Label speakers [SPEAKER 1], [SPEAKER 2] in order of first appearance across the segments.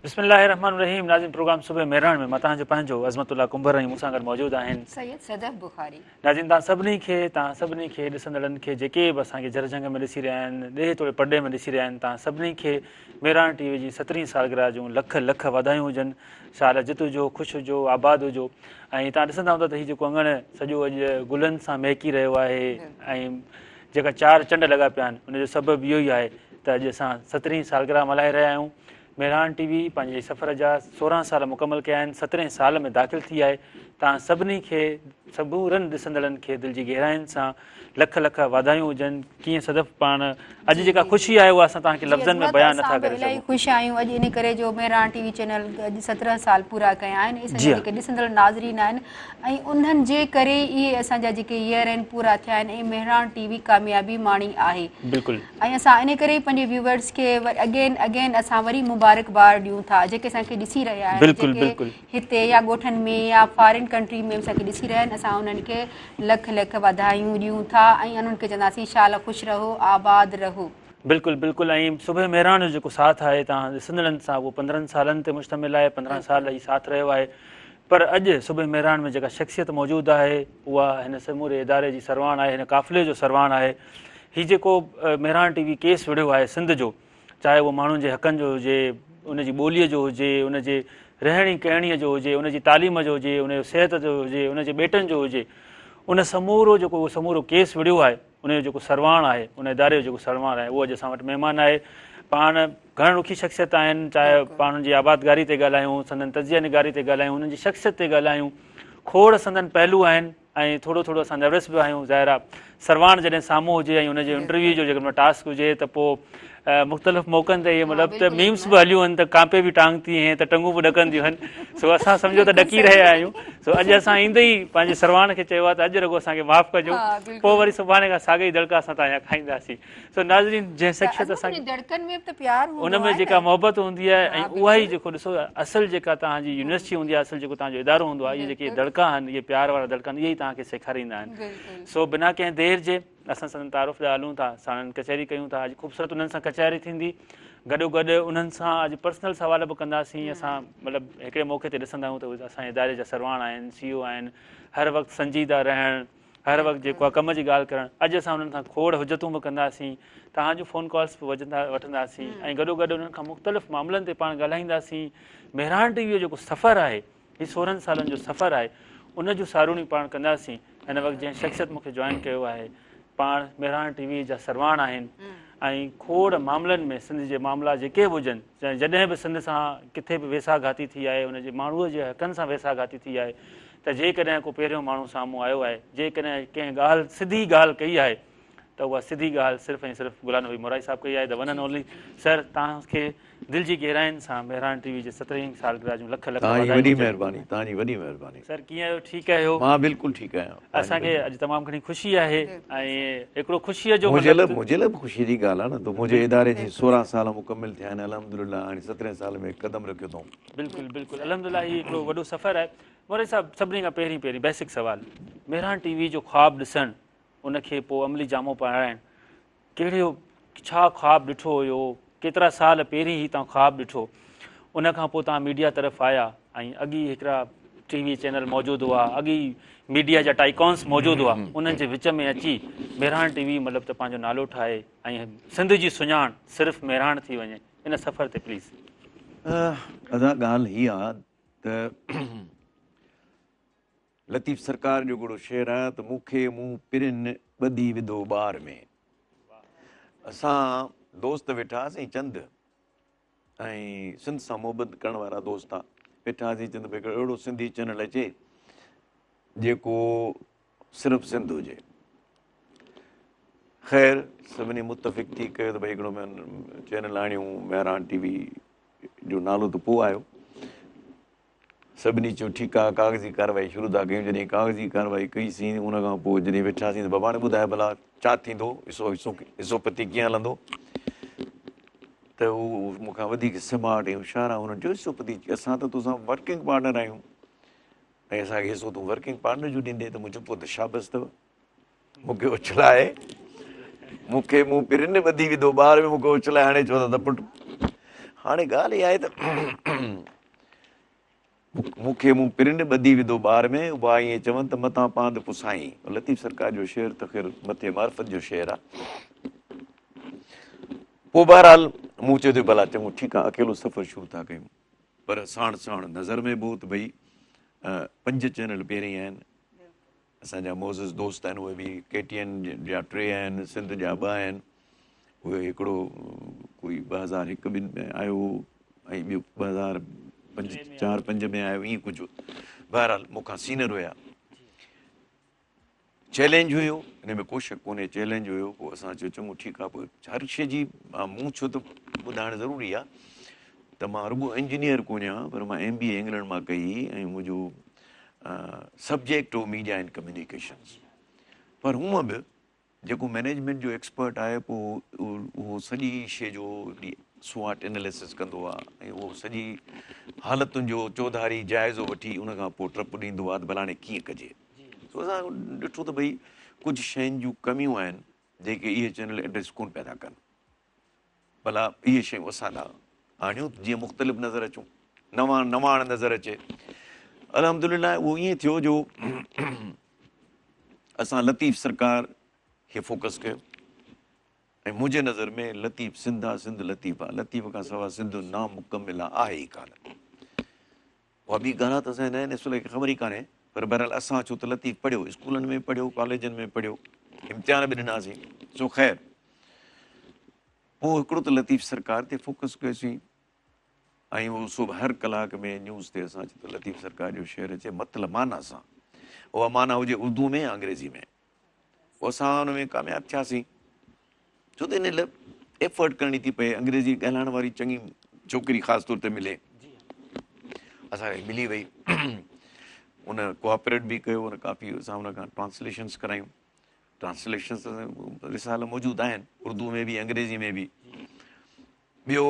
[SPEAKER 1] بسم الله الرحمن الرحيم ناظرين پروگرام صبح مهراڻ ۾ مان توهان جو پنهنجو عظمت الله ڪنڀر ۽ مون سان گڏ موجود آهن
[SPEAKER 2] سيد صدف بخاري.
[SPEAKER 1] ناظرين توهان سڀني کي توهان سڀني کي ڏسندڙن کي جيڪي به اسان کي جهر جهنگ ۾ ڏسي رهيا آهن ڏيهه توڙي پرڏيهه ۾ ڏسي رهيا آهن توهان سڀني کي مهراڻ ٽي وي جي سترهين سالگرهه جون لک لک واڌايون هجن شال جت هجو خوش هجو آباد هجو ۽ توهان ڏسندا هوندا ته هي جيڪو اڱڻ سڄو اڄ گلن سان مهڪي رهيو آهي ۽ جيڪا چار چنڊ لڳا پيا آهن ان جو سبب اهو ئي آهي ته اڄ اسان سترهين سالگرهه ملهائي رهيا آهيون. مهراڻ ٽي وي پنهنجي سفر جا 16 سال مڪمل ڪيا آهن، سترهين سال ۾ داخل ٿي آهي. توهان سڀني کي سمورن ڏسندڙن کي دل جي گهراين سان لک لک واڌايون هجن. ڪيئن صدف پاڻ اڄ جيڪا خوشي آهي اها اسان توهان کي
[SPEAKER 2] جي
[SPEAKER 1] لفظن ۾
[SPEAKER 2] عظمت
[SPEAKER 1] بيان نٿا
[SPEAKER 2] اسان به
[SPEAKER 1] ڪري
[SPEAKER 2] الاهي
[SPEAKER 1] سگهون.
[SPEAKER 2] خوش آهيون اڄ ان ڪري جو مهراڻ ٽي وي چينل اڄ 17 سال پورا ڪيا آهن اسان
[SPEAKER 1] جي
[SPEAKER 2] جا
[SPEAKER 1] ها.
[SPEAKER 2] جيڪي ڏسندڙ ناظرين آهن ۽ انهن جي ڪري اهي اسان جا جيڪي ييئر آهن پورا ٿيا آهن ۽ مهراڻ ٽي وي ڪاميابي ماڻي آهي.
[SPEAKER 1] بلڪل.
[SPEAKER 2] ۽ اسان انهي ڪري ئي پنهنجي ويوئرس کي اگين اگين اسان وري مبارڪبار ڏيون ٿا جيڪي اسان کي ڏسي رهيا آهن
[SPEAKER 1] بلڪل
[SPEAKER 2] جيڪي
[SPEAKER 1] بلڪل.
[SPEAKER 2] هتي يا ڳوٺن ۾ يا فارين ڪنٽري ۾ اسان کي ڏسي رهيا آهن اسان انهن کي لک لک واڌايون ڏيون ٿا ۽ انهن کي چونداسين شال خوش رهو آباد رهو.
[SPEAKER 1] بلڪل بلڪل ۽ صبح مهراڻ جو جيڪو ساٿ آهي توهان ڏسندڙن سان اهو 15 سالن تي مشتمل آهي 15 سال هي ساٿ رهيو آهي پر اڄ صبح مهراڻ ۾ جيڪا شخصيت موجود آهي اها هن سموري اداري جي سرواڻ آهي هن قافلي جو سرواڻ آهي هي جيڪو مهراڻ ٽي وي ڪيس وڙهيو آهي سنڌ جو چاهي اهو ماڻهن جي حقن جو هجي ان جي ٻوليء جو هجي ان جي رهڻي ڪهڻيء جو هجي ان جي تعليم جو هجي ان جو صحت جو هجي ان جي ٻيٽن جو هجي ان سمورو جيڪو اهو سمورو ڪيس وڙهيو آهي ان جو جيڪو سرواڻ آهي ان اداري جو جيڪو سرواڻ آهي اهو اڄ اسان وٽ مهمان آهي پاڻ گهڻ رخي شخصيت آهن چاهي پاڻ ان جي آبادگاري تي ڳالهايون سندن تجزيه نگاري تي ڳالهايون انهن جي شخصيت تي ڳالهايون کوڙ سندن پهلو آهن ۽ ٿورو ٿورو اسان نروس به آهيون ظاهر آهي سرواڻ جڏهن سامهون هجي ۽ ان جو انٽرويو جو جيڪڏهن ٽاسڪ هجي ته پوء مختلف موقعن تي اهي مطلب ته ميمس به هليون آهن ته ڪانپي به ٽانگ ٿي هين ته ٽنگون به ڏڪنديون آهن سو اسان سمجهو ته ڏڪي رهيا آهيون سو اڄ اسان ايندي ئي پنهنجي سرواڻ کي چيو آهي ته اڄ رڳو اسان کي معاف ڪجو پوء وري سڀاڻي کان ساڳي ئي دڙڪا اسان توهان جا کائينداسين سو ناظرين جنهن شخصيت اسان
[SPEAKER 2] دڙڪن ۾ به ته پيار هوندو
[SPEAKER 1] ان ۾ جيڪا محبت هوندي آهي ۽ اها ئي جيڪو ڏسو اصل جيڪا توهان جي يونيورسٽي هوندي آهي اصل جيڪو توهان جو ادارو هوندو آهي اهي جيڪي دڙڪا آهن اهي پيار وارا دڙڪا آهن اهي ئي توهان کي سيکاريندا آهن سو بنا ڪنهن دير جي اسان سندن تعارف ڏانهن هلون ٿا، ساڻن ڪچهري ڪيون ٿا، اڄ خوبصورت انهن سان ڪچهري ٿيندي، گڏو گڏ انهن سان اڄ پرسنل سوال به ڪنداسين، اسان مطلب هڪڙي موقعي تي ڏسندا آهيون ته اهي اسان جي اداري جا سرواڻ آهن، سي او آهن، هر وقت سنجيده رهڻ، هر وقت جيڪو آهي ڪم جي ڳالهه ڪرڻ، اڄ اسان انهن کان کوڙ حجتون به ڪنداسين، توهان جون فون ڪالس به وٺنداسين ۽ گڏو گڏ انهن کان مختلف معاملن تي پاڻ ڳالهائينداسين، مهراڻ ٽي وي جو جيڪو سفر آهي، هي 16 سالن جو سفر آهي ان جون ساروڻيون پاڻ ڪنداسين. هن وقت جنهن شخصيت مون کي جوائن ڪيو آهي پاڻ مهراڻ ٽي وي جا سرواڻ آهن ۽ کوڙ معاملن ۾ سنڌ جي معاملا جيڪي به هجن جڏهن به سنڌ سان ڪٿي به ويساهه گهاتي ٿي آهي ان جي ماڻهوء جي حقن سان ويساهه گهاتي ٿي آهي ته جيڪڏهن ڪو پهريون ماڻهو سامهون آيو آهي جيڪڏهن ڪنهن ڳالهه سڌي ڳالهه ڪئي آهي ته اها سڌي ڳالهه صرف ۽ صرف غلام نبي مورائي صاحب ڪئي آهي the one and only sir توهان کي دل جي گهراين سان مهراڻ ٽي وي جي سترهين سالگرهه جون لک لک
[SPEAKER 3] توهان جي
[SPEAKER 1] واڌايون
[SPEAKER 3] وڏي
[SPEAKER 1] هجن.
[SPEAKER 3] مهرباني توهان جي وڏي مهرباني.
[SPEAKER 1] سر ڪيئن آهيو ٺيڪ آهيو؟
[SPEAKER 3] مان بلڪل ٺيڪ آهيان.
[SPEAKER 1] اسان کي اڄ تمام گهڻي خوشي آهي ۽ هڪڙو خوشيء جو
[SPEAKER 3] منهنجي لاء
[SPEAKER 1] مطلب
[SPEAKER 3] منهنجي لاء به خوشي جي ڳالهه آهي نه ته منهنجي اداري جي 16 سال مڪمل ٿيا آهن الحمدلله هاڻي سترهين سال ۾ قدم رکيو اٿئون.
[SPEAKER 1] بلڪل بلڪل الحمدلله هي هڪڙو وڏو سفر آهي. مورائي صاحب سڀني کان پهرين پهرين بيسڪ سوال مهراڻ ٽي وي جو خواب ڏسڻ ان کي پوء عملي جامو پارائڻ ڪهڙو ڇا خواب ڏٺو هيو ڪيترا سال پهرين هي توهان خواب ڏٺو ان کان پوء توهان ميڊيا طرف آيا ۽ اڳي هڪڙا ٽي وي چينل موجود هئا اڳي ميڊيا جا ٽائيڪونس موجود هئا انهن جي وچ ۾ اچي مهراڻ ٽي وي مطلب ته پنهنجو نالو ٺاهي ۽ سنڌ جي سڃاڻ صرف مهراڻ ٿي وڃي ان سفر تي پليز.
[SPEAKER 3] ادا ڳالهه هي آ ته لطيف سرڪار جو هڪڙو شعر آ ته مون کي مون پرين ٻڌي وڌو ٻار ۾. اسان دوست ويٺا هئاسين چند ۽ سنڌ سان محبت ڪرڻ وارا دوست آ ويٺا هئاسين چند ڀئي هڪڙو اهڙو سنڌي چينل اچي جيڪو صرف سنڌ هجي. خير سڀني متفق ٿي ڪيو ته ڀئي هڪڙو چينل آڻيون مهراڻ ٽي وي جو نالو ته پوء آيو. سڀني چيو ٺيڪ آ ڪاغذي ڪارروائي شروع ٿا ڪيون جڏهن ڪاغذي ڪارروائي ڪئي سين ان کان پوء جڏهن ويٺاسين ته بابا هاڻي ٻڌاء ڀلا ڇا ٿيندو حصو حصو حصو پتي ڪيئن هلندو ته هو مون کان وڌيڪ سمارٽ ۽ هوشيار آ هنن چيو حصو پتي اسان ته توسان ورڪنگ پارٽنر آهيون ۽ اسان کي حصو تون ورڪنگ پارٽنر جو ڏيندين ته مون چيو پوء ته شابس اٿو مون کي اڇلائي مون کي مون پرين ٻڌي وڌو ٻار ۾ مون کي اڇلائي هاڻي چوندا ته پٽ هاڻي ڳالهه اها آهي ته مون کي مون پرين ٻڌي وڌو ٻار ۾، اڀا ائين چون ته متان پاند پسائين. لطيف سرڪار جو شعر ته خير مٿي معرفت جو شعر آ. پوء بهرحال مون چيو ته ڀلا چڱو ٺيڪ آ اڪيلو سفر شروع ٿا ڪيون پر ساڻ ساڻ نظر ۾ به هو ته ڀئي پنج چينل پهرين آهن اسان جا معزز دوست آهن اهي به ڪي ٽي اين جا ٽي آهن سنڌ جا ٻه آهن اهي هڪڙو ڪوئي 2001 ٻن ۾ آيو هو ۽ ٻيو 2005 4 5 ۾ آيو ائين ڪجهه بهرحال مون کان سينئر هيا چئلينج هيو ان ۾ ڪو شڪ ڪونهي چئلينج هيو پوء اسان چيو چڱو ٺيڪ آهي پوء هر شي جي مون ڇو ته ٻڌائڻ ضروري آهي ته مان رڳو انجنيئر ڪونهيان پر مان ايم بي اي انگلنڊ مان ڪئي ۽ منهنجو سبجيڪٽ هو ميڊيا اينڊ ڪميونيڪيشنز پر هونء به جيڪو مئنيجمينٽ جو ايڪسپرٽ آهي پوء اهو سڄي شي جو هڪڙي سواٽ اناليسس ڪندو آهي ۽ اهو سڄي حالتن جو چوڌاري جائزو وٺي ان کان پوء ٽرپ ڏيندو آهي ته ڀلا هاڻي ڪيئن ڪجي سو اسان ڏٺو ته ڀئي ڪجهه شين جون ڪميون آهن جيڪي اهي چينل ايڊريس ڪونه پيا ٿا ڪن ڀلا اهي شيون اسان ڏانهن آڻيون ته جيئن مختلف نظر اچون، نوان نواڻ نظر اچي. الحمدلله اهو ائين ٿيو جو اسان لطيف سرڪار کي فوڪس ڪيو ۽ منهنجي نظر ۾ لطيف سنڌ آ، سنڌ لطيف آ، لطيف کان سوا سنڌ نامڪمل آ، آهي ئي ڪانه. اها ٻي ڳالهه آ ته اسان جي نئين نسل کي خبر ئي ڪانهي پر بهرحال اسان ڇو ته لطيف پڙهيو، اسڪولن ۾ پڙهيو، ڪاليجن ۾ پڙهيو، امتحان به ڏناسين، سو خير پوء هڪڙو ته لطيف سرڪار تي فوڪس ڪيوسين ۽ اهو سو به هر ڪلاڪ ۾ نيوز تي اسان چيو ته لطيف سرڪار جو شعر اچي مطلب معنيٰ سان، اها معنيٰ هجي اردو ۾ يا انگريزي ۾. پوء اسان ان ۾ ڪامياب ٿياسين ڇو ته ان لاء ايفرٽ ڪرڻي ٿي پئي انگريزي ڳالهائڻ واري چڱي ڇوڪري خاص طور تي ملي اسان کي ملي وئي ان ڪوآپريٽ به ڪيو ان ڪافي اسان ان کان ٽرانسليشنس ڪرايون ٽرانسليشنس رسالا موجود آهن اردو ۾ به انگريزي ۾ به ٻيو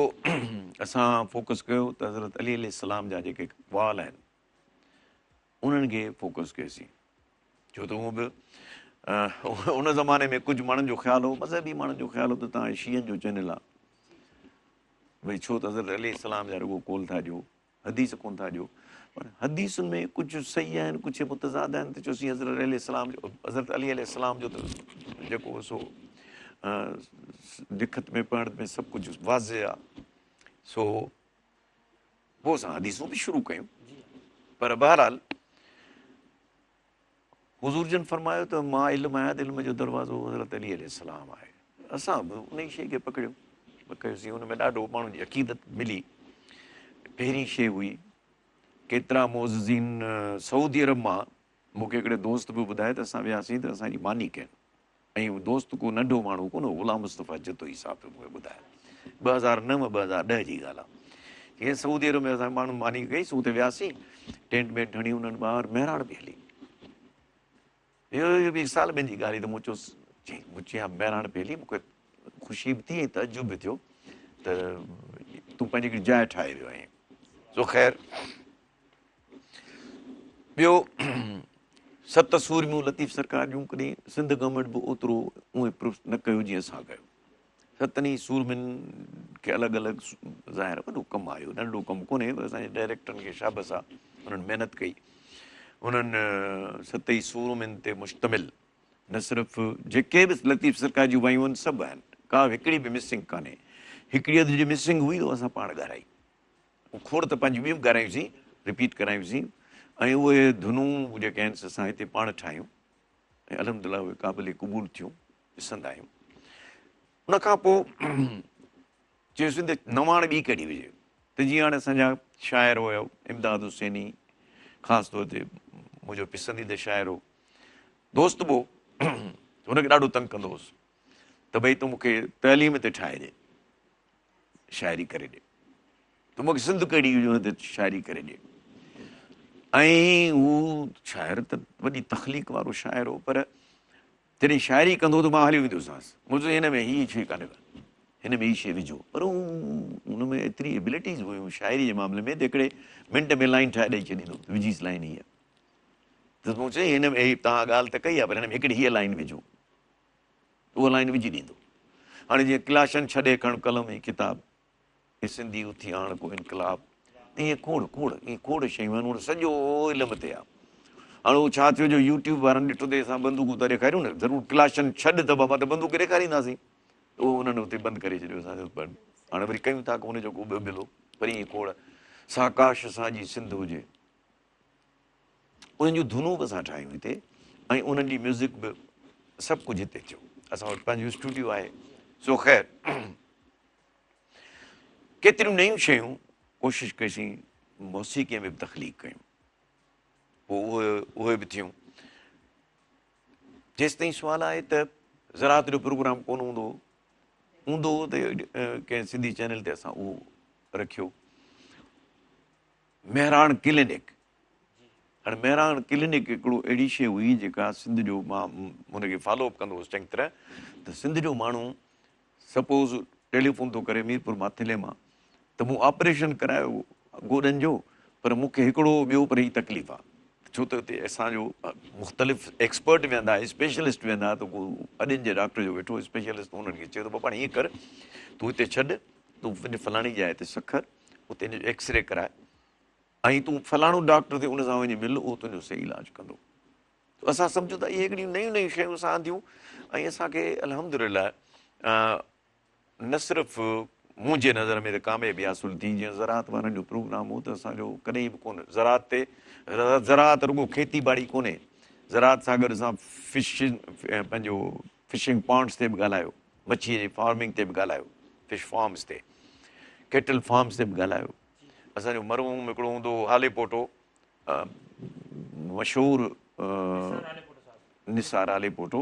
[SPEAKER 3] اسان فوڪس ڪيو ته حضرت علي عليه السلام جا جيڪي اقوال آهن انهن کي فوڪس ڪيوسين ڇو ته هونء به ان زماني ۾ ڪجهه ماڻهن جو خيال هو مذهبي ماڻهن جو خيال هو ته توهان شيعن جو چينل آ ڀئي ڇو ته حضرت عليه السلام جا رڳو قول ٿا ڏيو حديث ڪون ٿا ڏيو پر حديثن ۾ ڪجهه صحيح آهن ڪجهه متضاد آهن ته چوسين حضرت عليه السلام جو حضرت علي عليه السلام جو ته جيڪو سو لکت ۾ پڙهڻ ۾ سڀ ڪجهه واضح آ سو پوء اسان حديثون به شروع ڪيون پر بهرحال حضور جن فرمايو ته مان علم آهيان ته علم جو دروازو حضرت علي عليه السلام آهي اسان به ان شيء کي پڪڙيو ڪيوسين ان ۾ ڏاڍو ماڻهن جي عقيدت ملي پهرين شيء هئي ڪيترا معززين سعودي عرب مان مون کي هڪڙي دوست به ٻڌايو ته اسان وياسين ته اسان جي ماني ڪين ۽ اهو دوست ڪو ننڍو ماڻهو ڪونه هو، غلام مصطفيٰ جتوئي صاحب پيو مون کي ٻڌايو. 2009 2010 جي ڳالهه آهي. چيائين سعودي عرب ۾ اسان ماڻهن ماني ڪئي سون اتي وياسين، ٽينٽ بينٽ هڻي انهن ٻاهر مهراڻ پئي هلي. اهو به سال ٻن جي ڳالهه هئي ته مون چيو چيائين مون چيو مهراڻ پئي هلي مون کي خوشي به ٿي ۽ تعجب به ٿيو ته تون پنهنجي هڪڙي جاء ٺاهي ويو آهين. سو خير ٻيو ست سورميون لطيف سرڪار جون ڪڏهن سنڌ گورنمينٽ به اوترو اونهي پروف نه ڪيو جيئن اسان ڪيو ستن ئي سورمين کي الڳ الڳ ظاهر وڏو ڪم آيو ننڍو ڪم ڪونهي پر اسان جي ڊائريڪٽرن کي شابس آ انهن محنت ڪئي انهن ست ئي سورمين تي مشتمل نه صرف جيڪي به لطيف سرڪار جون وايون آهن سڀ آهن ڪا هڪڙي به مسنگ ڪانهي هڪڙي اڌ جي مسنگ هئي اسان پاڻ ڳارائي کوڙ ته پنهنجون ٻيون به ڳارايونسين، رپيٽ ڪرايونسين ۽ اهي ڌنون جيڪي آهن سي اسان هتي پاڻ ٺاهيون ۽ الحمدلله اهي قابل قبول ٿيون، ڏسندا آهيون. ان کان پوء چيوسين ته نواڻ ٻي ڪهڙي هجي ته جيئن هاڻي اسان جا شاعر هيا امداد حسيني خاص طور تي منهنجو پسنديده شاعر هو، دوست به هو، هن کي ڏاڍو تنگ ڪندو هوس ته ڀئي تون مون کي تعليم تي ٺاهي ڏي. شاعري ڪري ڏي ته مونکي سنڌ ڪهڙي هجي ان تي شاعري ڪري ڏي ۽ هو شاعر ته وڏي تخليق وارو شاعر هو پر جڏهن شاعري ڪندو ته مان هليو ويندوسانس مون چيو هن ۾ هي شي ڪانه هن ۾ هي شي وجهو پر هو ان ۾ ايتري ابلٽيز هيون شاعري جي معاملي ۾ ته هڪڙي منٽ ۾ لائن ٺاهي ڏئي ڇڏيندو وجهيس لائن هيء ته مون چيو هن ۾ توهان ڳالهه ته ڪئي آهي پر هن ۾ هڪڙي هيء لائن وجهو اها لائن وجهي ڏيندو. هاڻي جيئن ڪلاشن ڇڏي کڻ قلم ۽ ڪتاب. اي سنڌي اٿي آڻ ڪو انقلاب. ائين کوڙ کوڙ ائين کوڙ شيون آهن ان سڄو علم تي آ. هاڻ اهو ڇا ٿيو جو يوٽيوب وارن ڏٺو ته اسان بندوقون ٿا ڏيکاريون نه ضرور ڪلاشن ڇڏ ته بابا ته بندوق ڏيکارينداسين ته اهو انهن اتي بند ڪري ڇڏيو اسان جو هاڻي وري ڪيون ٿا ان جو ڪو ٻيو بلو پر ائين کوڙ سا ڪاش اسان جي سنڌ هجي انهن جون ڌنون به اسان ٺاهيون هتي ۽ انهن جي ميوزڪ به سڀ ڪجهه هتي ٿيو اسان وٽ پنهنجو اسٽوڊيو آهي سو خير ڪيتريون نيون شيون ڪوشش ڪئيسين موسيقيء ۾ به تخليق ڪيون پوء اهي اهي به ٿيون جيستائين سوال آهي ته زراعت جو پروگرام ڪونه هوندو هو هوندو هو ته ڪنهن سنڌي چينل تي اسان اهو رکيو مهراڻ ڪلينڪ هاڻي مهراڻ ڪلينڪ هڪڙو اهڙي شيء هئي جيڪا سنڌ جو مان ان کي فالو اپ ڪندو هوس چڱي طرح ته سنڌ جو ماڻهو سپوز ٽيليفون ٿو ڪري ميرپور ماٿيلي مان ته مون آپريشن ڪرايو گوڏن جو پر مون کي هڪڙو ٻيو پر هي تڪليف آ ڇو ته اتي اسان جو مختلف ايڪسپرٽ ويهندا اسپيشلسٽ ويهندا ته ڪو هڏين جي ڊاڪٽر جو ويٺو اسپيشلسٽ انهن کي چيو ته بابا هيئن ڪر تون هتي ڇڏ تون وڃ فلاڻي جاء تي سکر اتي ان جو ايڪسري ڪراء ۽ تون فلاڻو ڊاڪٽر ٿي ان سان وڃي مل اهو تنهنجو صحيح علاج ڪندو اسان سمجهون ٿا اهي هڪڙيون نيون نيون شيون اسان آنديون ۽ اسان کي الحمد لله نه صرف منهنجي نظر ۾ ته ڪاميابي حاصل ٿي جيئن زراعت وارن جو پروگرام هو ته اسان جو ڪڏهن به ڪونه زراعت تي زراعت رڳو کيتي باڙي ڪونهي زراعت سان گڏ اسان فش پنهنجو فشنگ پانڊس تي به ڳالهايو مڇي جي فارمنگ تي به ڳالهايو فش فارمز تي ڪيٽل فارمز تي به ڳالهايو اسان جو مرحوم هڪڙو هوندو هو هاليپوٽو مشهور نثار هاليپوٽو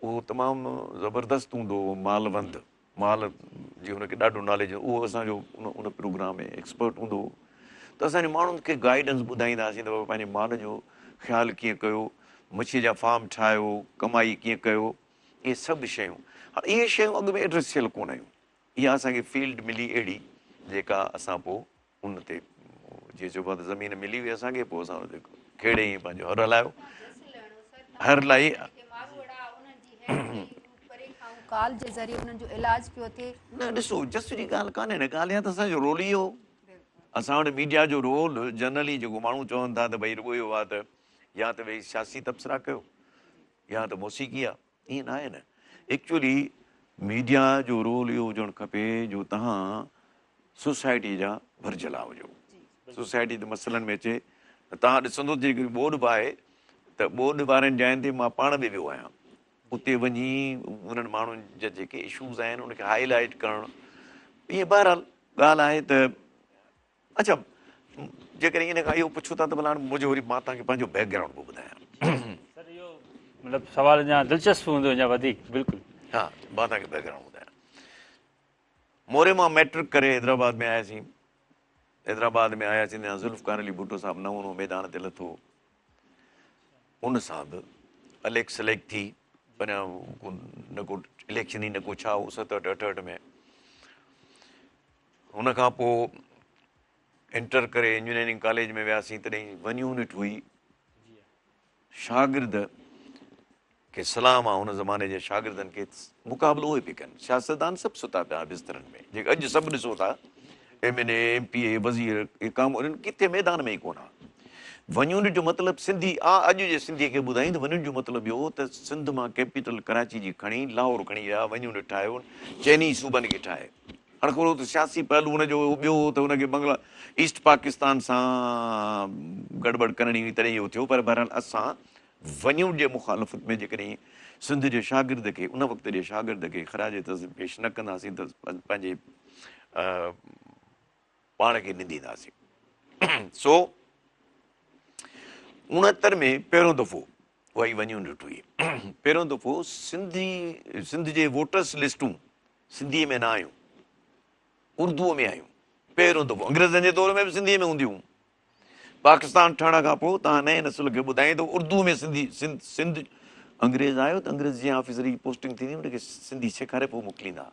[SPEAKER 3] اهو تمام زبردست هوندو هو مالوند مال جي هن کي ڏاڍو ناليج اهو اسان جو ان پروگرام ۾ ايڪسپرٽ هوندو هو ته اسان جي ماڻهن کي گائيڊنس ٻڌائيندا هئاسين ته بابا پنهنجي مال جو خيال ڪيئن ڪيو مڇي جا فارم ٺاهيو ڪمائي ڪيئن ڪيو اهي سڀ شيون هاڻي اهي شيون اڳ ۾ ايڊريس ٿيل ڪونه هيون اها اسان کي فيلڊ ملي اهڙي جيڪا اسان پوء ان تي جيئن چئبو آهي ته زمين ملي وئي اسان کي پوء اسان ان تي کيڙي ائين پنهنجو هر هلايو هر لائي
[SPEAKER 2] ڪال جي ذريعي انهن جو علاج پيو ٿئي.
[SPEAKER 3] نه ڏسو جس جي ڳالهه ڪانهي نه ڳالهه اها ته اسان جو رول ئي اهو اسان وٽ ميڊيا جو رول جنرلي جيڪو ماڻهو چون ٿا ته ڀئي رڳو اهو آهي ته يا ته ويهي سياسي تبصرا ڪيو يا ته موسيقي آهي ائين ناهي نه ايڪچولي ميڊيا جو رول اهو هجڻ کپي جو توهان سوسائٽي جا ڀرجهلا هجو سوسائٽي ته مسئلن ۾ اچي توهان ڏسندو جيڪڏهن ٻوڏ به آهي ته ٻوڏ وارن جاين تي مان پاڻ به ويو آهيان اتي وڃي انهن ماڻهن جا جيڪي اشوز آهن ان کي هائي لائيٽ ڪرڻ ائين بهرحال ڳالهه آهي ته اڇا جيڪڏهن ان کان اهو پڇو ٿا ته ڀلا هاڻي منهنجو وري مان توهان کي پنهنجو بيڪ گرائونڊ به ٻڌايان.
[SPEAKER 1] سر اهو مطلب سوال اڃا دلچسپ هوندو اڃا وڌيڪ بلڪل.
[SPEAKER 3] ها مان توهان کي بيڪ گرائونڊ ٻڌايان. موري مان مئٽرڪ ڪري حيدرآباد ۾ آياسين. حيدرآباد ۾ آياسين ته ذوالفقار علي ڀٽو صاحب نئون نئون ميدان تي لٿو. ان سان به اليڪ سليڪ ٿي اڃا نه ڪو اليڪشن ئي نه ڪو ڇا هو 67 68 ۾ ان کان پوء انٽر ڪري انجنيئرنگ ڪاليج ۾ وياسين تڏهن ون يونٽ هئي شاگرد کي سلام آ ان زماني جي شاگردن کي مقابلو اهي پئي ڪن سياستدان سڀ ستا پيا بسترن ۾ جيڪي اڄ سڀ ڏسو ٿا M N A M P A وزير ڪام انهن ڪٿي ميدان ۾ ئي ڪونه ون يونٽ جو مطلب سنڌي آ اڄ جي سنڌي کي ٻڌائين ته ون يونٽ جو مطلب اهو ته سنڌ مان ڪيپيٽل ڪراچي جي کڻي لاهور کڻي ويا ون يونٽ ٺاهيو چئني صوبن کي ٺاهي هاڻ ٿورو ته سياسي پهلو ان جو ٻيو هو ته ان کي بنگلا ايسٽ پاڪستان سان گڙٻڙ ڪرڻي هئي تڏهن اهو ٿيو پر بهرحال اسان ون يونٽ جي مخالفت ۾ جيڪڏهن سنڌ جي شاگرد کي ان وقت جي شاگرد کي خراج تحسين پيش نه ڪنداسين ته پنهنجي پاڻ کي نندينداسين سو 69 ۾ پهريون دفعو اها ئي ون يونٽ هئي پهريون دفعو سنڌي سنڌ جي ووٽرس لسٽون سنڌيء ۾ نه آيون، اردوء ۾ آيون. پهريون دفعو انگريزن جي دور ۾ به سنڌيء ۾ هونديون هيون. پاڪستان ٺهڻ کان پوء توهان نئين نسل کي ٻڌائين ته اردوء ۾ سنڌي سنڌ سنڌ انگريز آيو ته انگريز جنهن آفيسر جي پوسٽنگ ٿيندي ان کي سنڌي سيکاري پوء موڪليندا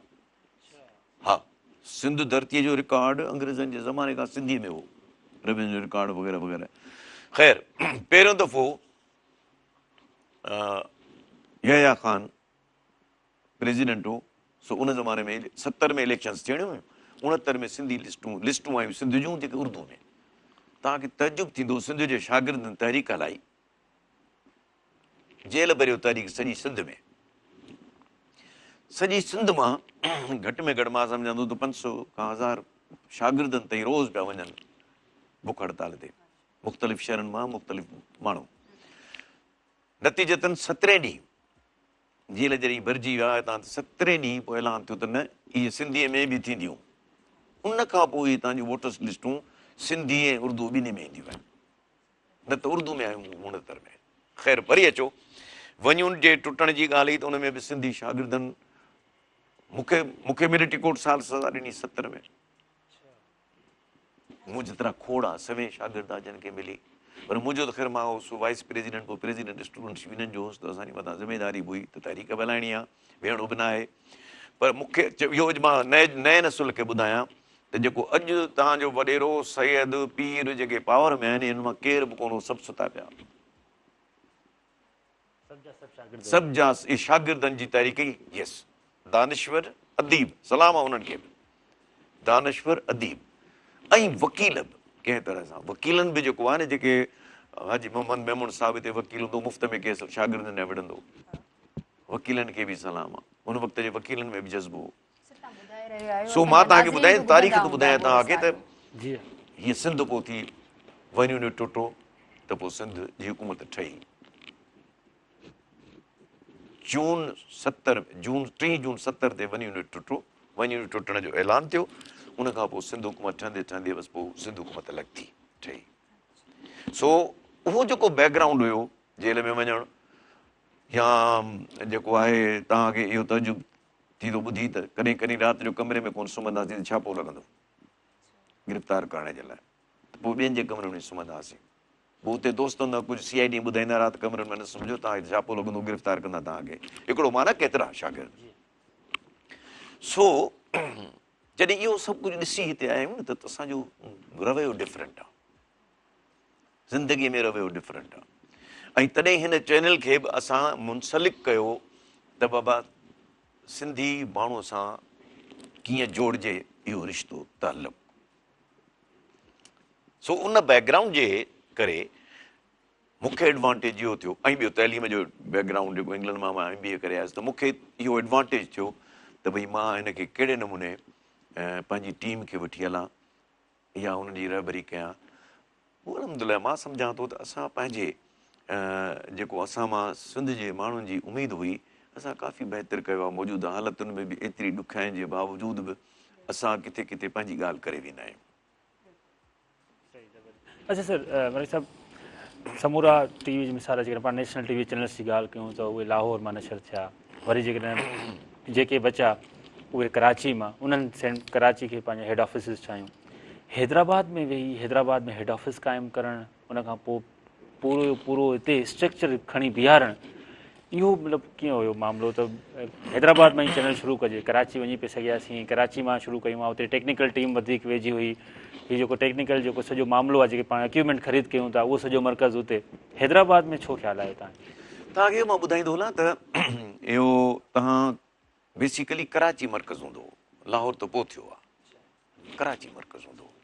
[SPEAKER 3] ها. سنڌ ڌرتيء جو رڪارڊ انگريزن جي زماني کان سنڌيء ۾ هو، روينيو رڪارڊ وغيره وغيره. خير پهريون دفعو يحيٰ خان پريزيڊنٽ هو سو ان زماني ۾ 70 ۾ اليڪشنز ٿيڻيون هيون 69 ۾ سنڌي لسٽون لسٽون آيون سنڌ جون جيڪي اردو ۾. توهان کي تعجب ٿيندو سنڌ جي شاگردن تحريڪ هلائي. جيل ڀريو تحريڪ سڄي سنڌ ۾. سڄي سنڌ مان گهٽ ۾ گهٽ مان سمجهان ٿو ته 500 کان 1000 شاگردن تائين روز پيا وڃن بک هڙتال تي مختلف شهرن مان مختلف ماڻهو. نتيجتن سترهين ڏينهن جيل جڏهن ڀرجي ويا هتان ته سترهين ڏينهن پوء اعلان ٿيو ته نه اهي سنڌيء ۾ به ٿينديون. ان کان پوء اهي توهان جون ووٽرس لسٽون سنڌي ۽ اردو ٻنهي ۾ اينديون آهن. نه ته اردو ۾ آيون 69 ۾. خير وري اچو ون يونٽ جي ٽٽڻ جي ڳالهه هئي ته ان ۾ به سنڌي شاگردن مون کي مون کي ملٽري ڪورٽ سال سزا ڏني 70 ۾. مون جيترا کوڙ آ سوين شاگرد آ جن کي ملي پر منهنجو ته خير مان هوس وائيس پريزيڊنٽ پوء پريزيڊنٽ اسٽوڊنٽس يونين جو هوس ته اسان جي مٿان ذميداري به هئي ته تحريڪ به هلائڻي آ ويهڻو به ناهي پر مون کي اهو اڄ مان نئين نئين نسل کي ٻڌايان ته جيڪو اڄ توهان جو وڏيرو سيد پير جيڪي پاور ۾ آهن انهن مان ڪير به ڪونه هو سڀ ستا پيا. سڀ جا اهي شاگردن جي تحريڪ ئي يس دانشور اديب سلام آ انهن کي به دانشور اديب ۽ وڪيل به ڪنهن طرح سان وڪيلن به جيڪو آهي نه جيڪي حاجي محمد ميمڻ صاحب هتي وڪيل هوندو مفت ۾ ڪيس شاگردن جا وڙهندو وڪيلن کي به سلام آ ان وقت جي وڪيلن ۾ به جذبو هو سو مان توهان کي ٻڌايان تاريخ ٿو ٻڌايان توهان کي ته
[SPEAKER 1] جي
[SPEAKER 3] هيء سنڌ پوء ٿي ون يونٽ ٽٽو ته پوء سنڌ جي حڪومت ٺهي جون 70 جون 3 جون 70 تي ون يونٽ ٽٽو ون يونٽ ٽٽڻ جو اعلان ٿيو ان کان پوء سنڌ حڪومت ٺهندي ٺهندي بس پوء سنڌ حڪومت الڳ ٿي ٺهي سو اهو جيڪو بيڪ گرائونڊ هيو جيل ۾ وڃڻ يا جيڪو آهي توهان کي اهو تعجب ٿيندو ٻڌي ته ڪڏهن ڪڏهن رات جو ڪمري ۾ ڪونه سمهنداسين ته ڇاپو لڳندو گرفتار ڪرڻ جي لاء ته پوء ٻين جي ڪمرن ۾ سمهندا هئاسين. پوء اتي دوستن کان ڪجهه سي I D ٻڌائيندا رات ڪمرن ۾ نه سمهجو توهان کي ڇاپو لڳندو گرفتار ڪندا توهان کي هڪڙو مان نه ڪيترا شاگرد. سو جڏهن اهو سڀ ڪجهه ڏسي هتي آيا آهيون نه ته اسان جو رويو ڊفرنٽ آهي. زندگي ۾ رويو ڊفرنٽ آ ۽ تڏهن هن چينل کي به اسان منسلڪ ڪيو ته بابا سنڌي ماڻهو سان ڪيئن جوڙجي اهو رشتو تعلق سو ان بيڪ گرائونڊ جي ڪري مون کي ايڊوانٽيج اهو ٿيو ۽ ٻيو تعليم جو بيڪ گرائونڊ جيڪو انگلنڊ مان مان ايم بي اي ڪري آيس ته مون کي اهو ايڊوانٽيج ٿيو ته ڀئي مان هن کي ڪهڙي نموني پنهنجي ٽيم کي وٺي هلان يا انهن جي رهبري ڪيان. پوء الحمدلله مان سمجهان ٿو ته اسان پنهنجي جيڪو اسان مان سنڌ جي ماڻهن جي اميد هئي اسان ڪافي بهتر ڪيو آهي موجوده حالتن ۾ به ايتري ڏکيائين جي باوجود به اسان ڪٿي ڪٿي پنهنجي ڳالهه ڪري ويندا آهيون.
[SPEAKER 1] اڇا سر ملڪ صاحب سمورا ٽي وي جي مثال جيڪڏهن پاڻ نيشنل ٽي وي چينلز جي ڳالهه ڪيون ته اهي لاهور مان نشر ٿيا وري جيڪڏهن جيڪي بچا اهي ڪراچي مان انهن سينٽ ڪراچي کي پنهنجا هيڊ آفيسز ٺاهيون حيدرآباد ۾ ويهي حيدرآباد ۾ هيڊ آفيس قائم ڪرڻ ان کان پوء پورو جو پورو هتي اسٽرڪچر کڻي بيهارڻ اهو مطلب ڪيئن هيو معاملو ته حيدرآباد مان ئي چينل شروع ڪجي ڪراچي وڃي پئي سگهياسين ڪراچي مان شروع ڪيون ها اتي ٽيڪنيڪل ٽيم وڌيڪ ويجهي هئي هي جيڪو ٽيڪنيڪل جيڪو سڄو معاملو آهي جيڪي پاڻ اڪيوپمينٽ خريد ڪيون ٿا اهو سڄو مرڪز اتي حيدرآباد ۾ ڇو خيال آيو توهان کي؟
[SPEAKER 3] توهان کي اهو مان ٻڌائيندو هلان ته اهو توهان بيسيڪلي ڪراچي مرڪز هوندو هو لاهور ته پوء ٿيو آهي ڪراچي مرڪز هوندو هو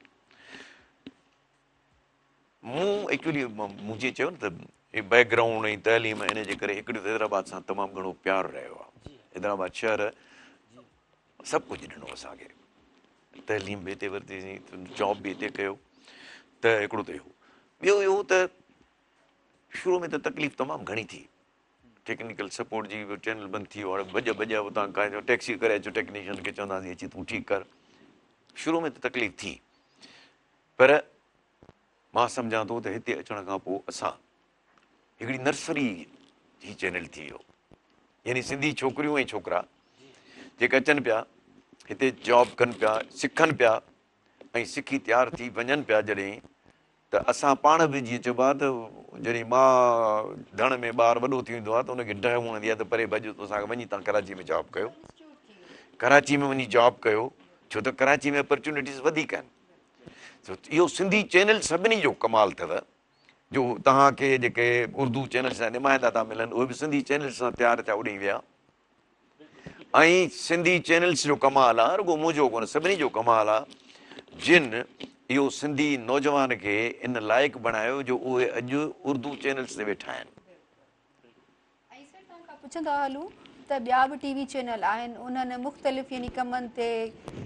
[SPEAKER 3] مون ايڪچولي مون جيئن چيو نه ته بيڪ گرائونڊ ۽ تعليم ان جي ڪري هڪڙي ته حيدرآباد سان تمام گهڻو پيار رهيو آهي حيدرآباد شهر سڀ ڪجهه ڏنو اسان کي تعليم به هتي ورتيسين جاب به هتي ڪيو ته هڪڙو ته اهو ٻيو اهو ته شروع ۾ ته تڪليف تمام گهڻي ٿي ٽيڪنيڪل سپورٽ جي به چينل بند ٿي ويو هاڻي ڀڄ ڀڄ اتان کان ٽيڪسي ڪري اچو ٽيڪنيشن کي چونداسين اچي تون ٺيڪ ڪر شروع ۾ ته تڪليف ٿي پر مان سمجهان ٿو ته هتي اچڻ کان پوء اسان هڪڙي نرسري هي چينل ٿي ويو يعني سنڌي ڇوڪريون ۽ ڇوڪرا جيڪي اچن پيا هتي جاب ڪن پيا سکن پيا ۽ سکي تيار ٿي وڃن پيا جڏهن ته اسان پاڻ به جيئن چئبو آهي ته جڏهن ماء ڌڻ ۾ ٻار وڏو ٿي ويندو آهي ته ان کي ڊهه هوندي آهي ته پري ڀڄ اسان کان وڃي توهان ڪراچي ۾ جاب ڪيو ڪراچي ۾ وڃي جاب ڪيو ڇو ته ڪراچي ۾ اپرچونيٽيز وڌيڪ آهن اهو سنڌي چينل سڀني جو ڪمال اٿو جو توهان کي جيڪي اردو چينلز جا نمائندا ٿا ملن اهي به سنڌي چينلز سان تيار ٿيا اڏي ويا. ۽ سنڌي چينلز جو ڪمال آ، رڳو منهنجو ڪونه سڀني جو ڪمال آ، جن اهو سنڌي نوجوان کي ان لائق بڻايو جو اهي اڄ اردو چينلز تي ويٺا آهن.
[SPEAKER 2] ۽ سر توهان کان پڇندا هلون ته ٻيا به ٽي وي چينل آهن انهن مختلف يعني ڪمن تي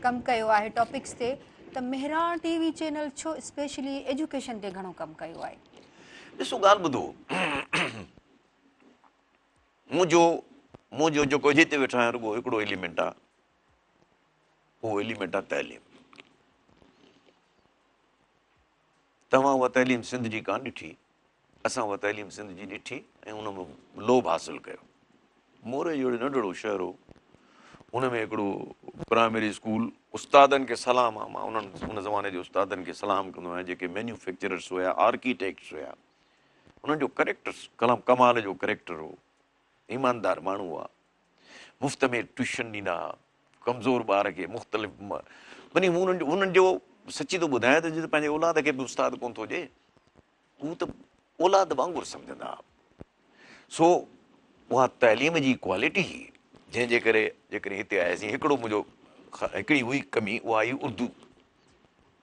[SPEAKER 2] ڪم ڪيو آهي ٽاپڪس تي ته مهراڻ ٽي وي چينل ڇو اسپيشلي ايجوڪيشن تي گهڻو ڪم ڪيو آهي؟
[SPEAKER 3] ڏسو ڳالهه ٻڌو منهنجو منهنجو جيڪو هتي ويٺو آهيان رڳو هڪڙو ايليمينٽ آهي اهو ايليمينٽ آهي تعليم توهان اها تعليم سنڌ جي ڪانه ڏٺي اسان اها تعليم سنڌ جي ڏٺي ۽ ان ۾ لوڀ حاصل ڪيو. موري جهڙو ننڍڙو شهر هو، ان ۾ هڪڙو پرائمري اسڪول، استادن کي سلام آ، مان انهن ان زماني جي استادن کي سلام ڪندو آهيان جيڪي مينيوفيڪچررس هيا، آرڪيٽيڪٽس هيا، انهن جو ڪريڪٽر ڪمال جو ڪريڪٽر هو، ايماندار ماڻهو هئا، مفت ۾ ٽيوشن ڏيندا هئا، ڪمزور ٻار کي مختلف معني انهن جو سچي ٿو ٻڌايان ته جتي پنهنجي اولاد کي به استاد ڪونه ٿو ڏئي. هو ته اولاد وانگر سمجهندا ها. سو اها تعليم جي ڪوالٽي هئي جنهن جي ڪري جيڪڏهن هتي آياسين هڪڙو منهنجو هڪڙي هئي ڪمي اها هئي اردو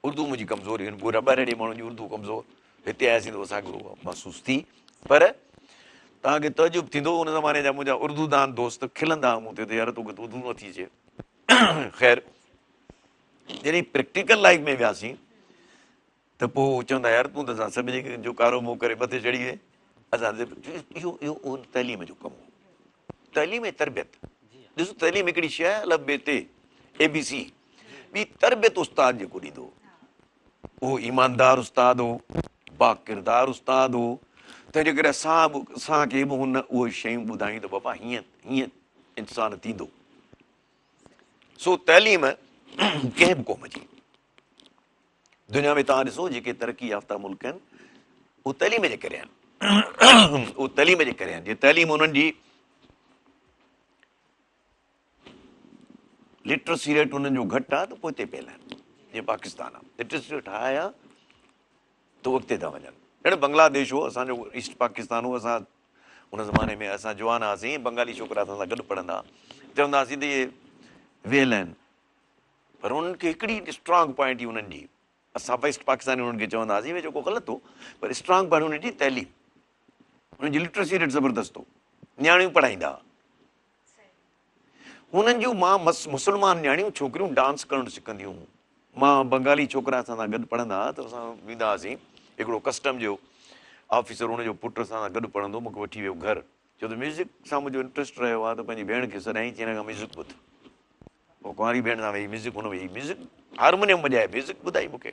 [SPEAKER 3] اردو منهنجي ڪمزوري هئي پورا ٻهراڙي ماڻهن جي اردو ڪمزور هتي آياسين ته اسان کي اها محسوس ٿي پر توهان کي تعجب ٿيندو ان زماني جا منهنجا اردو دان دوست کلندا هئا مون تي ته يار توکي ته اردو نٿي اچي خير جڏهن پريڪٽيڪل لائف ۾ وياسين ته پوء چوندا يار تون ته اسان سڀني جو ڪارو منهن ڪري مٿي چڙهي وئين اسان تي اهو اهو ان تعليم جو ڪم هو تعليم ۽ تربيت ڏسو تعليم هڪڙي شيء آهي الف بي تي اي بي سي ٻي تربيت استاد جيڪو ڏيندو اهو ايماندار استاد هو با ڪردار استاد هو تنهن جي ڪري اسان به اسان کي به هن اهي شيون ٻڌايون ته بابا هيئن هيئن انسان ٿيندو سو تعليم ڪنهن به قوم جي دنيا ۾ توهان ڏسو جيڪي ترقي يافته ملڪ آهن اهي تعليم جي ڪري آهن اهي تعليم جي ڪري آهن جي تعليم انهن جي لٽرسي ريٽ انهن جو گهٽ آهي ته پوئتي پيل آهن جيئن پاڪستان آهي لٽرسي ريٽ هاء آهي ته اڳتي ٿا وڃن ڄڻ بنگلاديش هو اسانجو ايسٽ پاڪستان هو اسان ان زماني ۾ اسان جوان هئاسين بنگالي ڇوڪرا اسان سان گڏ پڙهندا چوندا هئاسين ته اهي ويل آهن پر انهن کي هڪڙي اسٽرانگ پوائنٽ هئي انهن جي اسان ويسٽ پاڪستاني انهن کي چوندا هئاسين جيڪو غلط هو پر اسٽرانگ پوائنٽ انهن جي تعليم انهن جي لٽرسي ريٽ زبردست هو نياڻيون پڙهائيندا هنن جون مان مسلمان نياڻيون ڇوڪريون ڊانس ڪرڻ سکنديون مان بنگالي ڇوڪرا اسان سان گڏ پڙهندا هئا ته اسان ويندا هئاسين هڪڙو ڪسٽم جو آفيسر ان جو پٽ اسان سان گڏ پڙهندو مونکي وٺي ويو گهر ڇو ته ميوزڪ سان منهنجو انٽرسٽ رهيو آهي ته پنهنجي ڀيڻ کي سڏائين چي هن کان ميوزڪ ٻڌ. پوء ڪنواري ڀيڻ سان ويهي ميوزڪ هن ويهي ميوزڪ هارمونيم وڄائي ميوزڪ ٻڌائي مون کي.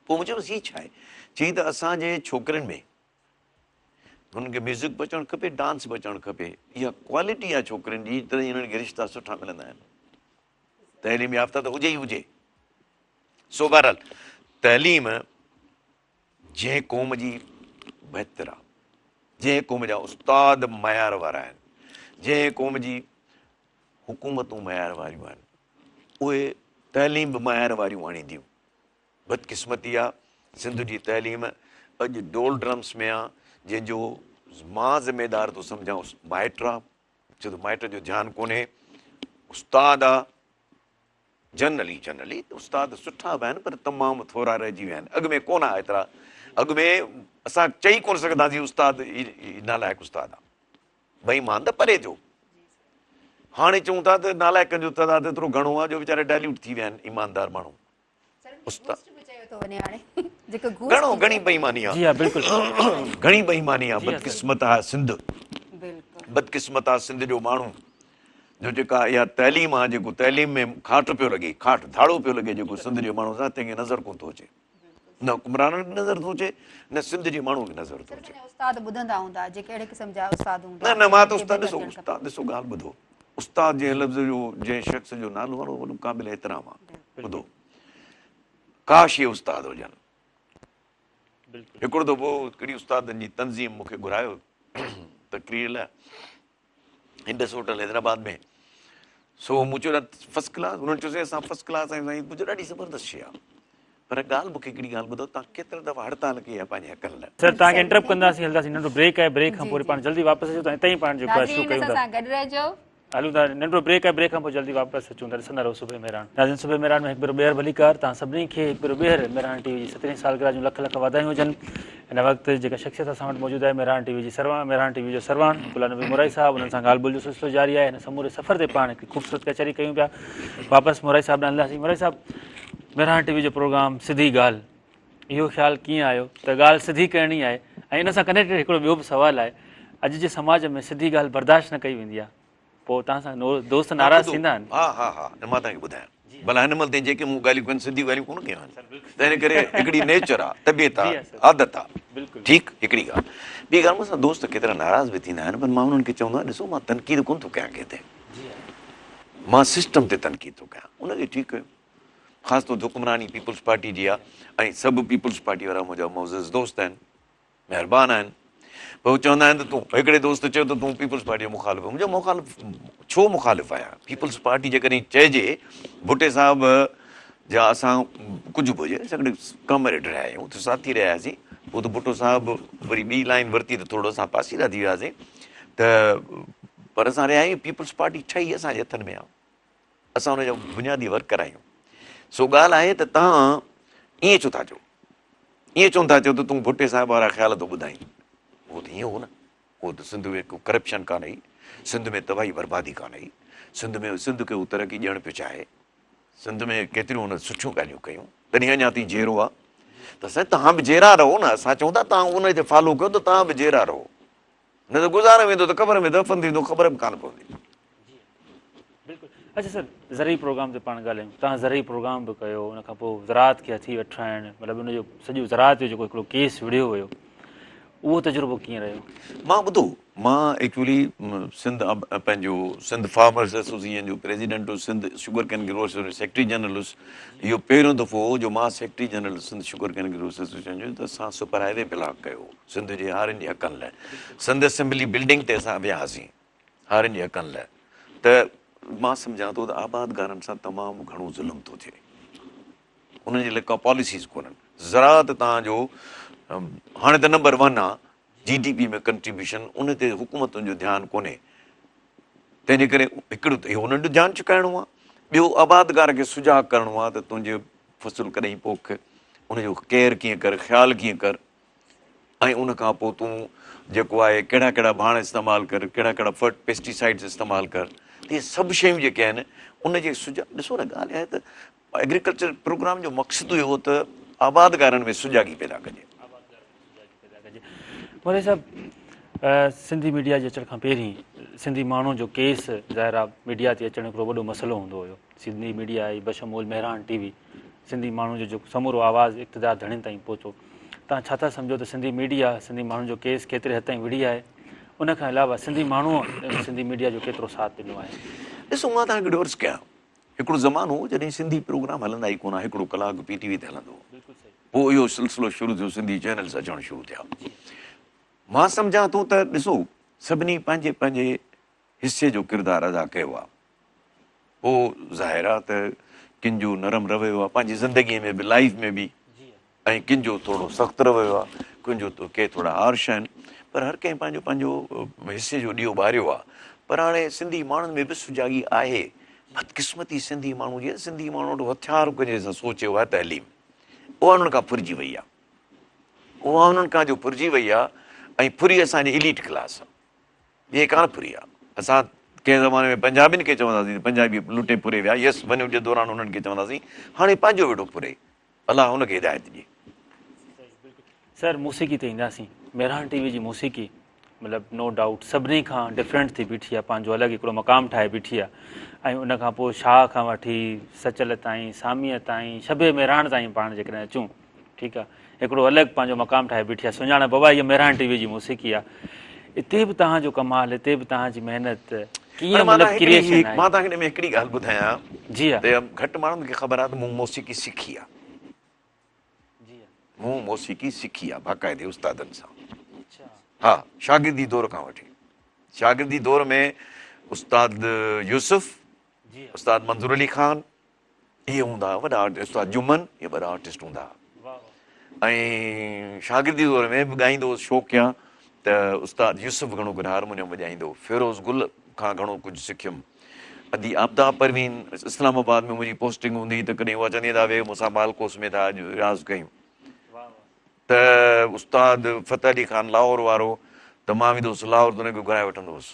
[SPEAKER 3] پوء مون چيو هي ڇا آهي؟ چيائين ته اسان جي ڇوڪرين ۾ هنن کي ميوزڪ به اچڻ کپي ڊانس به اچڻ کپي. اها ڪوالٽي آهي ڇوڪرين جي تڏهن هنن کي رشتا سٺا ملندا آهن. تعليم يافته ته هجي ئي هجي. سو بهرحال تعليم جنهن قوم جي بهتر آ، جنهن قوم جا استاد معيار وارا آهن، جنهن قوم جي حڪومتون معيار واريون آهن، اهي تعليم به معيار واريون آڻينديون. بدقسمتي آ سنڌ جي تعليم اڄ ڊول ڊرمس ۾ آ، جنهن جو مان ذميدار ٿو سمجهان مائٽ آ، ڇو ته مائٽن جو ڌيان ڪونهي، استاد آ، جنرلي جنرلي استاد سٺا به آهن پر تمام ٿورا رهجي ويا آهن اڳ ۾ ڪونه آ ايترا اڳ ۾ اسان چئي ڪونه سگهنداسين استاد هي نالائق استاد آ بي ايمان ته پري ٿيو هاڻي چئون ٿا ته نالائقن جو تعداد ايترو گهڻو آ جو ويچارا ڊائليوٽ ٿي ويا آهن ايماندار ماڻهو استاد گهڻو گهڻي بي ايماني آ
[SPEAKER 1] جي ها بلڪل
[SPEAKER 3] گهڻي بي ايماني آ بدقسمت آ سنڌ بدقسمت آ سنڌ جو ماڻهو جو جيڪا اها تعليم آ جيڪو تعليم ۾ کاٽ پيو لڳي کاٽ ڌاڙو پيو لڳي جيڪو سنڌ جي ماڻهو سان تنهن کي نظر ڪونه ٿو اچي نه حڪمرانن کي نظر ٿو اچي نه سنڌ جي ماڻهو کي نظر ٿو اچي.
[SPEAKER 2] استاد ٻڌندا هوندا جيڪي اهڙي قسم جا استاد هوندا
[SPEAKER 3] نه نه مان ته استاد ڏسو استاد ڏسو ڳالهه ٻڌو استاد جنهن لفظ جو جنهن شخص جو نالو آهي اهو وڏو قابل احترام آ ٻڌو ڪاش اهي استاد هجن هڪڙو دفعو هڪڙي استادن جي تنظيم مون کي گهرايو تقرير لاء انڊس هوٽل حيدرآباد ۾ سو مون چيو فرسٽ ڪلاس انهن چيو سائين اسان فرسٽ ڪلاس آهيون سائين مون چيو ڏاڍي زبردست شيء آهي پر ڳالهه مون کي هڪڙي ڳالهه ٻڌو توهان ڪيترا دفعا هڙتال ڪئي آهي پنهنجي حقن لاء.
[SPEAKER 1] سر توهان کي انٽرپٽ ڪنداسين هلنداسين ننڍو بريڪ آهي بريڪ کان پوء وري پاڻ جلدي واپس اچون ٿا ۽ اتان ئي پاڻ جيڪو آهي شروع
[SPEAKER 2] ناظرين
[SPEAKER 1] ڪيون
[SPEAKER 2] اسان
[SPEAKER 1] ٿا.
[SPEAKER 2] سان گڏ رهجو.
[SPEAKER 1] هلون ٿا ننڍڙو بريڪ آهي بريڪ کان پوء جلدي واپس اچون ٿا ڏسندا رهو صبح مهراڻ. ناظرين صبح مهراڻ ۾ هڪ ڀيرو ٻيهر ڀليڪار توهان سڀني کي هڪ ڀيرو ٻيهر مهراڻ ٽي وي جي سترهين سالگرهه جون لک لک واڌايون هجن هن وقت جيڪا شخصيت اسان وٽ موجود آهي مهراڻ ٽي وي جي سرواڻ مهراڻ ٽي وي جو سرواڻ غلام نبي مورائي صاحب انهن سان ڳالهه ٻولهه جو سلسلو جاري آهي هن سموري سفر تي پاڻ هڪ خوبصورت ڪچهري ڪيون پيا واپس مورائي صاحب ڏانهن هلنداسين مورائي صاحب مهراڻ ٽي وي جو پروگرام سڌي ڳالهه اهو خيال ڪيئن آيو ته ڳالهه سڌي ڪرڻي آهي ۽ ان سان ڪنيڪٽيڊ هڪڙو ٻيو به سوال آهي اڄ جي سماج ۾ سڌي ڳالهه برداشت نه ڪئي ويندي آهي پوء توهان سان دوست ناراض ٿيندا آهن.
[SPEAKER 3] ها ها ها مان توهان کي ٻڌايان ڀلا هن مهل تائين جيڪي مون ڳالهيون ڪيون سڌيون ڳالهيون ڪونه ڪيون آهن تنهن ڪري هڪڙي نيچر آهي طبيعت آهي عادت آهي ٺيڪ هڪڙي ڳالهه ٻي ڳالهه مون سان دوست ڪيترا ناراض به ٿيندا آهن پر مان انهن کي چوندو آهيان ڏسو مان تنقيد ڪونه ٿو ڪيان ڪنهن تي مان سسٽم تي تنقيد ٿو ڪيان ان کي ٺيڪ ڪيو خاص طور حڪمراني پيپلز پارٽي جي آ ۽ سڀ پيپلز پارٽي وارا منهنجا معزز دوست آهن مهربان آهن پر هو چوندا آهن ته تون هڪڙي دوست چيو ته تون پيپلز پارٽي جو مخالف آهين منهنجو مخالف ڇو مخالف آهيان پيپلز پارٽي جيڪڏهن چئجي ڀٽي صاحب جا اسان ڪجهه به هجي اسان گڏ ڪامريڊ رهيا آهيون ته ساٿي رهياسين پوء ته ڀٽو صاحب وري ٻي لائن ورتي ته ٿورو اسان پاسيرا ٿي وياسين ته پر اسان رهيا آهيون پيپلز پارٽي ٺهي اسان جي هٿن ۾ آهي اسان ان جا بنيادي ورڪر آهيون. سو ڳالهه آهي ته توهان ائين ڇو ٿا چئو؟ ائين ڇو ٿا چئو ته تون ڀٽي صاحب وارا خيال ٿو ٻڌائين؟ اهو ته ائين هو نه. اهو ته سنڌ ۾ ڪو ڪرپشن ڪانه هئي، سنڌ ۾ تباهي بربادي ڪانه هئي، سنڌ ۾ سنڌ کي هو ترقي ڏيڻ پيو چاهي. سنڌ ۾ ڪيتريون هن سٺيون ڳالهيون ڪيون، تڏهن اڃا تائين جيئرو آهي. ته سائين توهان به جيئرا رهو نه، اسان چئون ٿا توهان ان تي فالو ڪيو ته توهان به جيئرا رهو. نه ته گذاري ويندو ته قبر ۾ دفن ٿيندو خبر به ڪانه پوندي.
[SPEAKER 1] بلڪل اچها سر زرعي پروگرام تي پاڻ ڳالهايون توهان زرعي پروگرام به ڪيو ان کان پوء زراعت کي هٿي وٺرائڻ مطلب ان جو سڄو زراعت جو جيڪو هڪڙو ڪيس وڙهيو ويو اهو تجربو ڪيئن رهيو؟
[SPEAKER 3] مان ٻڌو مان ايڪچولي سنڌ پنهنجو سنڌ فارمرز ايسوسيئيشن جو پريزيڊنٽ هوس سنڌ شگر ڪين گروئرس جو سيڪريٽري جنرل هوس اهو پهريون دفعو هو جو مان secretary general Sindh sugar cane growers association جو ته اسان سپر هاء وي بلاڪ ڪيو هو سنڌ جي هارين جي حقن لاء سنڌ اسيمبلي بلڊنگ تي اسان ويا هئاسين هارين جي حقن لاء ته مان سمجهان ٿو ته آبادگارن سان تمام گهڻو ظلم ٿو ٿئي انهن جي لاء ڪا پاليسيز ڪونهن زراعت توهان جو هاڻي ته نمبر ون آ جي ڊي پي ۾ ڪنٽريبيوشن ان تي حڪومتن جو ڌيان ڪونهي تنهن جي ڪري هڪڙو ته اهو انهن جو ڌيان ڇڪائڻو آ ٻيو آبادگار کي سجاڳ ڪرڻو آ ته تنهنجي فصل ڪڏهن پوک ان جو ڪيئر ڪيئن ڪر خيال ڪيئن ڪر ۽ ان کان پوء تون جيڪو آهي ڪهڙا ڪهڙا ڀاڻ استعمال ڪر ڪهڙا ڪهڙا فرٽ پيسٽيسائيڊز استعمال ڪر ته اهي سڀ شيون جيڪي آهن ان جي سجا ڏسو نه ڳالهه آهي ته ايگريڪلچر پروگرام جو مقصد اهو هو ته آبادگارن ۾ سجاڳي پيدا ڪجي.
[SPEAKER 1] مولوي صاحب سنڌي ميڊيا جي اچڻ کان پهرين سنڌي ماڻهو جو ڪيس ظاهر آهي ميڊيا تي اچڻ هڪڙو وڏو مسئلو هوندو هيو سنڌي ميڊيا آئي بشمول مهراڻ ٽي وي سنڌي ماڻهن جو جيڪو سمورو آواز اقتدار ڌڻين تائين پهتو. توهان ڇا ٿا سمجهو ته سنڌي ميڊيا سنڌي ماڻهن جو ڪيس ڪيتري حد تائين وڙهي آهي؟ ان کان علاوه سنڌي ماڻهوء سنڌي ميڊيا جو ڪيترو ساٿ ڏنو آهي؟
[SPEAKER 3] ڏسو مان توهان کي هڪڙو عرض ڪيان، هڪڙو زمانو هو جڏهن سنڌي پروگرام هلندا ئي ڪونه ها، هڪڙو ڪلاڪ پي ٽي وي تي هلندو هو. پوء اهو سلسلو شروع ٿيو سنڌي چينلز اچڻ شروع ٿيا. مان سمجهان ٿو ته ڏسو سڀني پنهنجي پنهنجي حصي جو ڪردار ادا ڪيو آ. پوء ظاهر آ ته ڪن جو نرم رويو آ پنهنجي زندگيء ۾ به لائيف ۾ به ۽ ڪن جو ٿورو سخت رويو آ ڪن جو ڪي ٿورا هارش آهن پر هر ڪنهن پنهنجو پنهنجو حصي جو ڏيئو ٻاريو آ پر هاڻي سنڌي ماڻهن ۾ به سجاڳي آهي بدقسمتي سنڌي ماڻهو جي سنڌي ماڻهو وٽ هٿيار ڪجي سان سوچ اها تعليم اها انهن کان ڦرجي وئي آ اها انهن کان جو ڦرجي وئي آ ۽ ڦري اسان جي اليٽ ڪلاس آ ائين ڪانه ڦري آ. اسان ڪنهن زماني ۾ پنجابين کي چونداسين ته پنجابي لٽي ڦري ويا، يس ون يونٽ جي دوران انهن کي چونداسين، هاڻي پنهنجو ويٺو ڦري. الله هن کي هدايت ڏي.
[SPEAKER 1] سر موسيقي تي اينداسين مهراڻ ٽي وي جي موسيقي مطلب نو ڊائوٽ سڀني کان ڊفرنٽ ٿي بيٺي آ پنهنجو الڳ هڪڙو مقام ٺاهي بيٺي آ ۽ ان کان پوء شاهه کان وٺي سچل تائين ساميء تائين شب مهراڻ تائين پاڻ جيڪڏهن اچون ٺيڪ آ هڪڙو الڳ پنهنجو مقام ٺاهي بيٺي آ سڃاڻپ بابا هيء مهراڻ ٽي وي جي موسيقي آ اتي به توهان جو ڪمال اتي به توهان جي محنت ڪيئن مطلب ڪريئيشن آهي.
[SPEAKER 3] مان توهان کي ان ۾ هڪڙي ڳالهه ٻڌايان
[SPEAKER 1] جي ها
[SPEAKER 3] ته گهٽ ماڻهن کي خبر آ ته مون موسيقي سکي آ مون موسيقي سکي آ باقاعدي استادن سان ها شاگردي دور کان وٺي شاگردي دور ۾ استاد يوسف استاد منظور علي خان اهي هوندا هئا وڏا آرٽسٽ استاد جمن اهي وڏا آرٽسٽ هوندا هئا ۽ شاگردي دور ۾ به ڳائيندو هوس شوقيا ته استاد يوسف گهڻو ڪري هارمونيم وڄائيندو هو فيروز گل کان گهڻو ڪجهه سکيم. ادي عابده پروين اسلام آباد ۾ منهنجي پوسٽنگ هوندي هئي ته ڪڏهن اها چوندي هئي ادا ويهه مون سان مالڪوس ۾ ٿا اڄ رياض ڪيون ته استاد فتح علي خان لاهور وارو ته مان ويندو هوس لاهور ته ان کي گهرائي وٺندو هوس.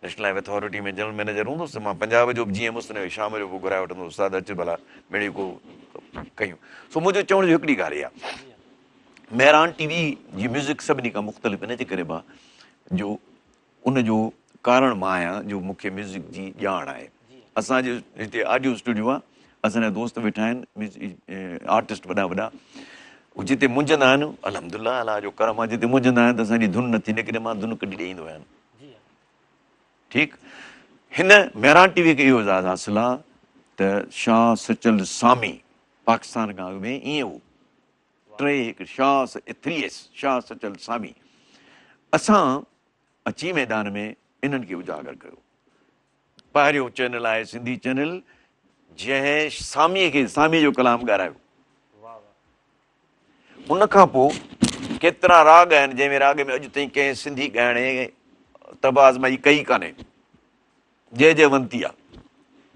[SPEAKER 3] National high V authority ۾ general manager هوندو هوس ته مان پنجاب جو به جي ايم هوس ته شام جو به گهرائي وٺندو هوس استاد اچ ڀلا مڙئي ڪو ڪيون. سو منهنجو چوڻ جو هڪڙي ڳالهه اها مهراڻ ٽي وي جي ميوزڪ سڀني کان مختلف ان جي ڪري به آهي جو ان جو ڪارڻ مان آهيان جو مون کي ميوزڪ جي ڄاڻ آهي. اسان جي هتي آڊيو اسٽوڊيو آهي اسان جا دوست ويٺا آهن آرٽسٽ وڏا وڏا هو جتي منجهندا آهن الحمدلله الله جو ڪرم آهي جتي منجهندا آهن ته اسان جي ڌن نٿي نڪري مان ڌن ڪڍي ڏئي ايندو آهيان ٺيڪ هن مهراڻ ٽي وي کي اهو اعزاز حاصل آهي ته شاهه سچل سامي پاڪستان کان اڳ ۾ ائين هو ٽي هڪ شاهه ٿري ايس شاهه سچل سامي اسان اچي ميدان ۾ انهن کي اجاگر ڪيو. پهريون چينل آهي سنڌي چينل جنهن ساميء کي ساميء جو ڪلام ڳارايو. ان کان پوء ڪيترا راڳ آهن جنهن ۾ راڳ ۾ اڄ تائين ڪنهن سنڌي ڳائڻي طبع آزمائي ڪئي ڪانهي. جئه جئه ونتي آ.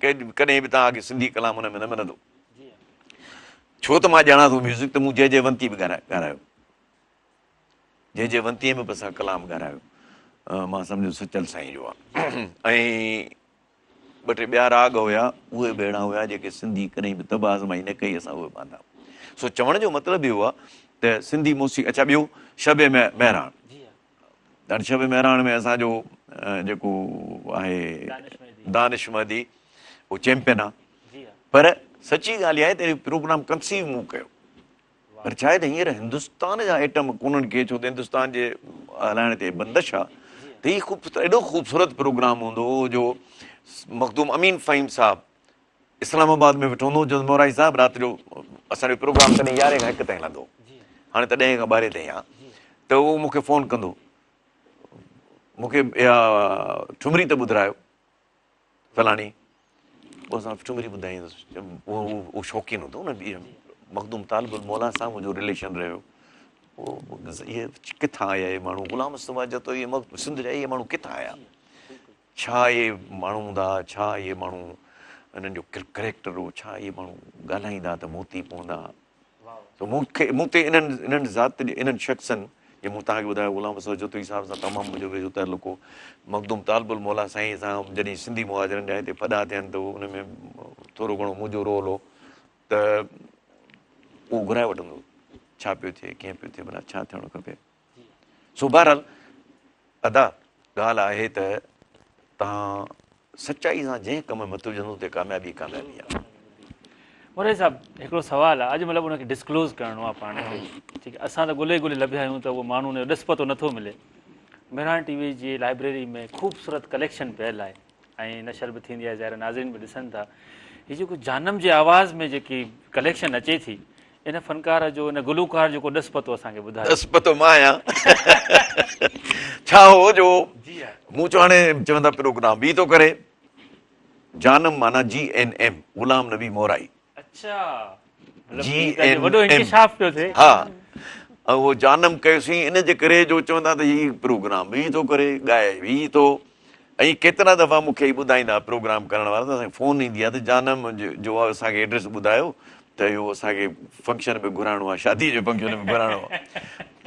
[SPEAKER 3] ڪڏهن به توهان کي سنڌي ڪلام ان ۾ نه ملندو. ڇو ته مان ڄاڻان ٿو ميوزڪ ته مون جئه جئه ونتي به ڳارايو. جنهن جي ونتيء ۾ به اسان ڪلام ڳارايو مان سمجهو سچل سائين جو آ ۽ ٻه ٽي ٻيا راڳ هيا اهي به اهڙا هيا جيڪي سنڌي ڪڏهن به طبع آزمائي نه ڪئي اسان اهي به آندا سو چوڻ جو مطلب اهو آ ته سنڌي موسيقي اڇا ٻيو شب مهراڻ هاڻي شب مهراڻ ۾ اسان جو جيڪو آهي دانش مهدي اهو چيمپيئن آ پر سچي ڳالهه اها آهي ته پروگرام ڪنسيو مون ڪيو پر ڇا آهي ته هينئر هندستان جا ائٽم ڪونهن ڪي ڇو ته هندستان جي هلائڻ تي بندش آ ته هي خوب ايڏو خوبصورت پروگرام هوندو هو جو مخدوم امين فهيم صاحب اسلام آباد ۾ ويٺو هوندو هو چوندو مورائي صاحب رات جو اسان جو پروگرام ڪڏهن يارهين کان هڪ تائين هلندو هاڻي ته ڏهين کان ٻارهين تائين آ ته اهو مون کي فون ڪندو مون کي اها ٺمري ته ٻڌرايو فلاڻي پوء اسان ٺمري ٻڌائيندس اهو شوقين هوندو هو نه مخدوم طالب الموليٰ سان منهنجو رليشن رهيو اهي ڪٿان آيا اهي ماڻهو غلام مصطفيٰ جتوئي سنڌ جا اهي ماڻهو ڪٿان آيا ڇا اهي ماڻهو هوندا ڇا اهي ماڻهو انهن جو ڪريڪٽر هو ڇا اهي ماڻهو ڳالهائيندا ته موتي پوندا سو مون کي مون تي انهن انهن ذات جي انهن شخصن جيئن مون توهان کي ٻڌايو غلام مصطفيٰ جتوئي صاحب سان تمام منهنجو ويجهو تعلق هو مخدوم طالب الموليٰ سائين سان جڏهن سنڌي مهاجرن جا هتي ڦڏا ٿين ته ان ۾ ٿورو گهڻو منهنجو رول هو ته اهو گهرائي وٺندو هو ڇا پيو ٿئي ڪيئن پيو ٿئي ڀلا ڇا ٿيڻ کپي سو بهرحال ادا ڳالهه آهي ته توهان سچائي سان جنهن ڪم ۾ هٿ وجهندو اتي ڪاميابي ڪاميابي آهي.
[SPEAKER 1] مورائي صاحب هڪڙو سوال آهي اڄ مطلب ان کي ڊسڪلوز ڪرڻو آهي پاڻ کي ٺيڪ اسان ته ڳولي ڳولي لڀيا آهيون ته اهو ماڻهو ان جو ڏس پتو نٿو ملي مهراڻ ٽي وي جي لائبريري ۾ خوبصورت ڪليڪشن پيل آهي ۽ نشر به ٿيندي آهي ظاهر ناظرين به ڏسن ٿا هي جيڪو جانم جي آواز ۾ جيڪي ڪليڪشن اچي ٿي ان فنڪار جو ان گلوڪار جو ڪو ڏس پتو اسان کي ٻڌايو.
[SPEAKER 3] ڏس پتو مان آهيان. ڇا هو جو مون چيو هاڻي چون ٿا پروگرام به ٿو ڪري. جانم معنيٰ جي اين ايم غلام نبي مورائي.
[SPEAKER 1] اڇا جي اين وڏو انڪشاف پيو ٿئي.
[SPEAKER 3] ها اهو جانم ڪيوسين ان جي ڪري جو چون ٿا ته هي پروگرام به ٿو ڪري ڳائي به ٿو ۽ ڪيترا دفعا مون کي هي ٻڌائيندا پروگرام ڪرڻ وارا ته اسان کي فون ايندي آهي ته جانم جو اسان کي ايڊريس ٻڌايو ته اهو اسان کي فنڪشن ۾ گهرائڻو آهي شادي جي فنڪشن ۾ گهرائڻو آهي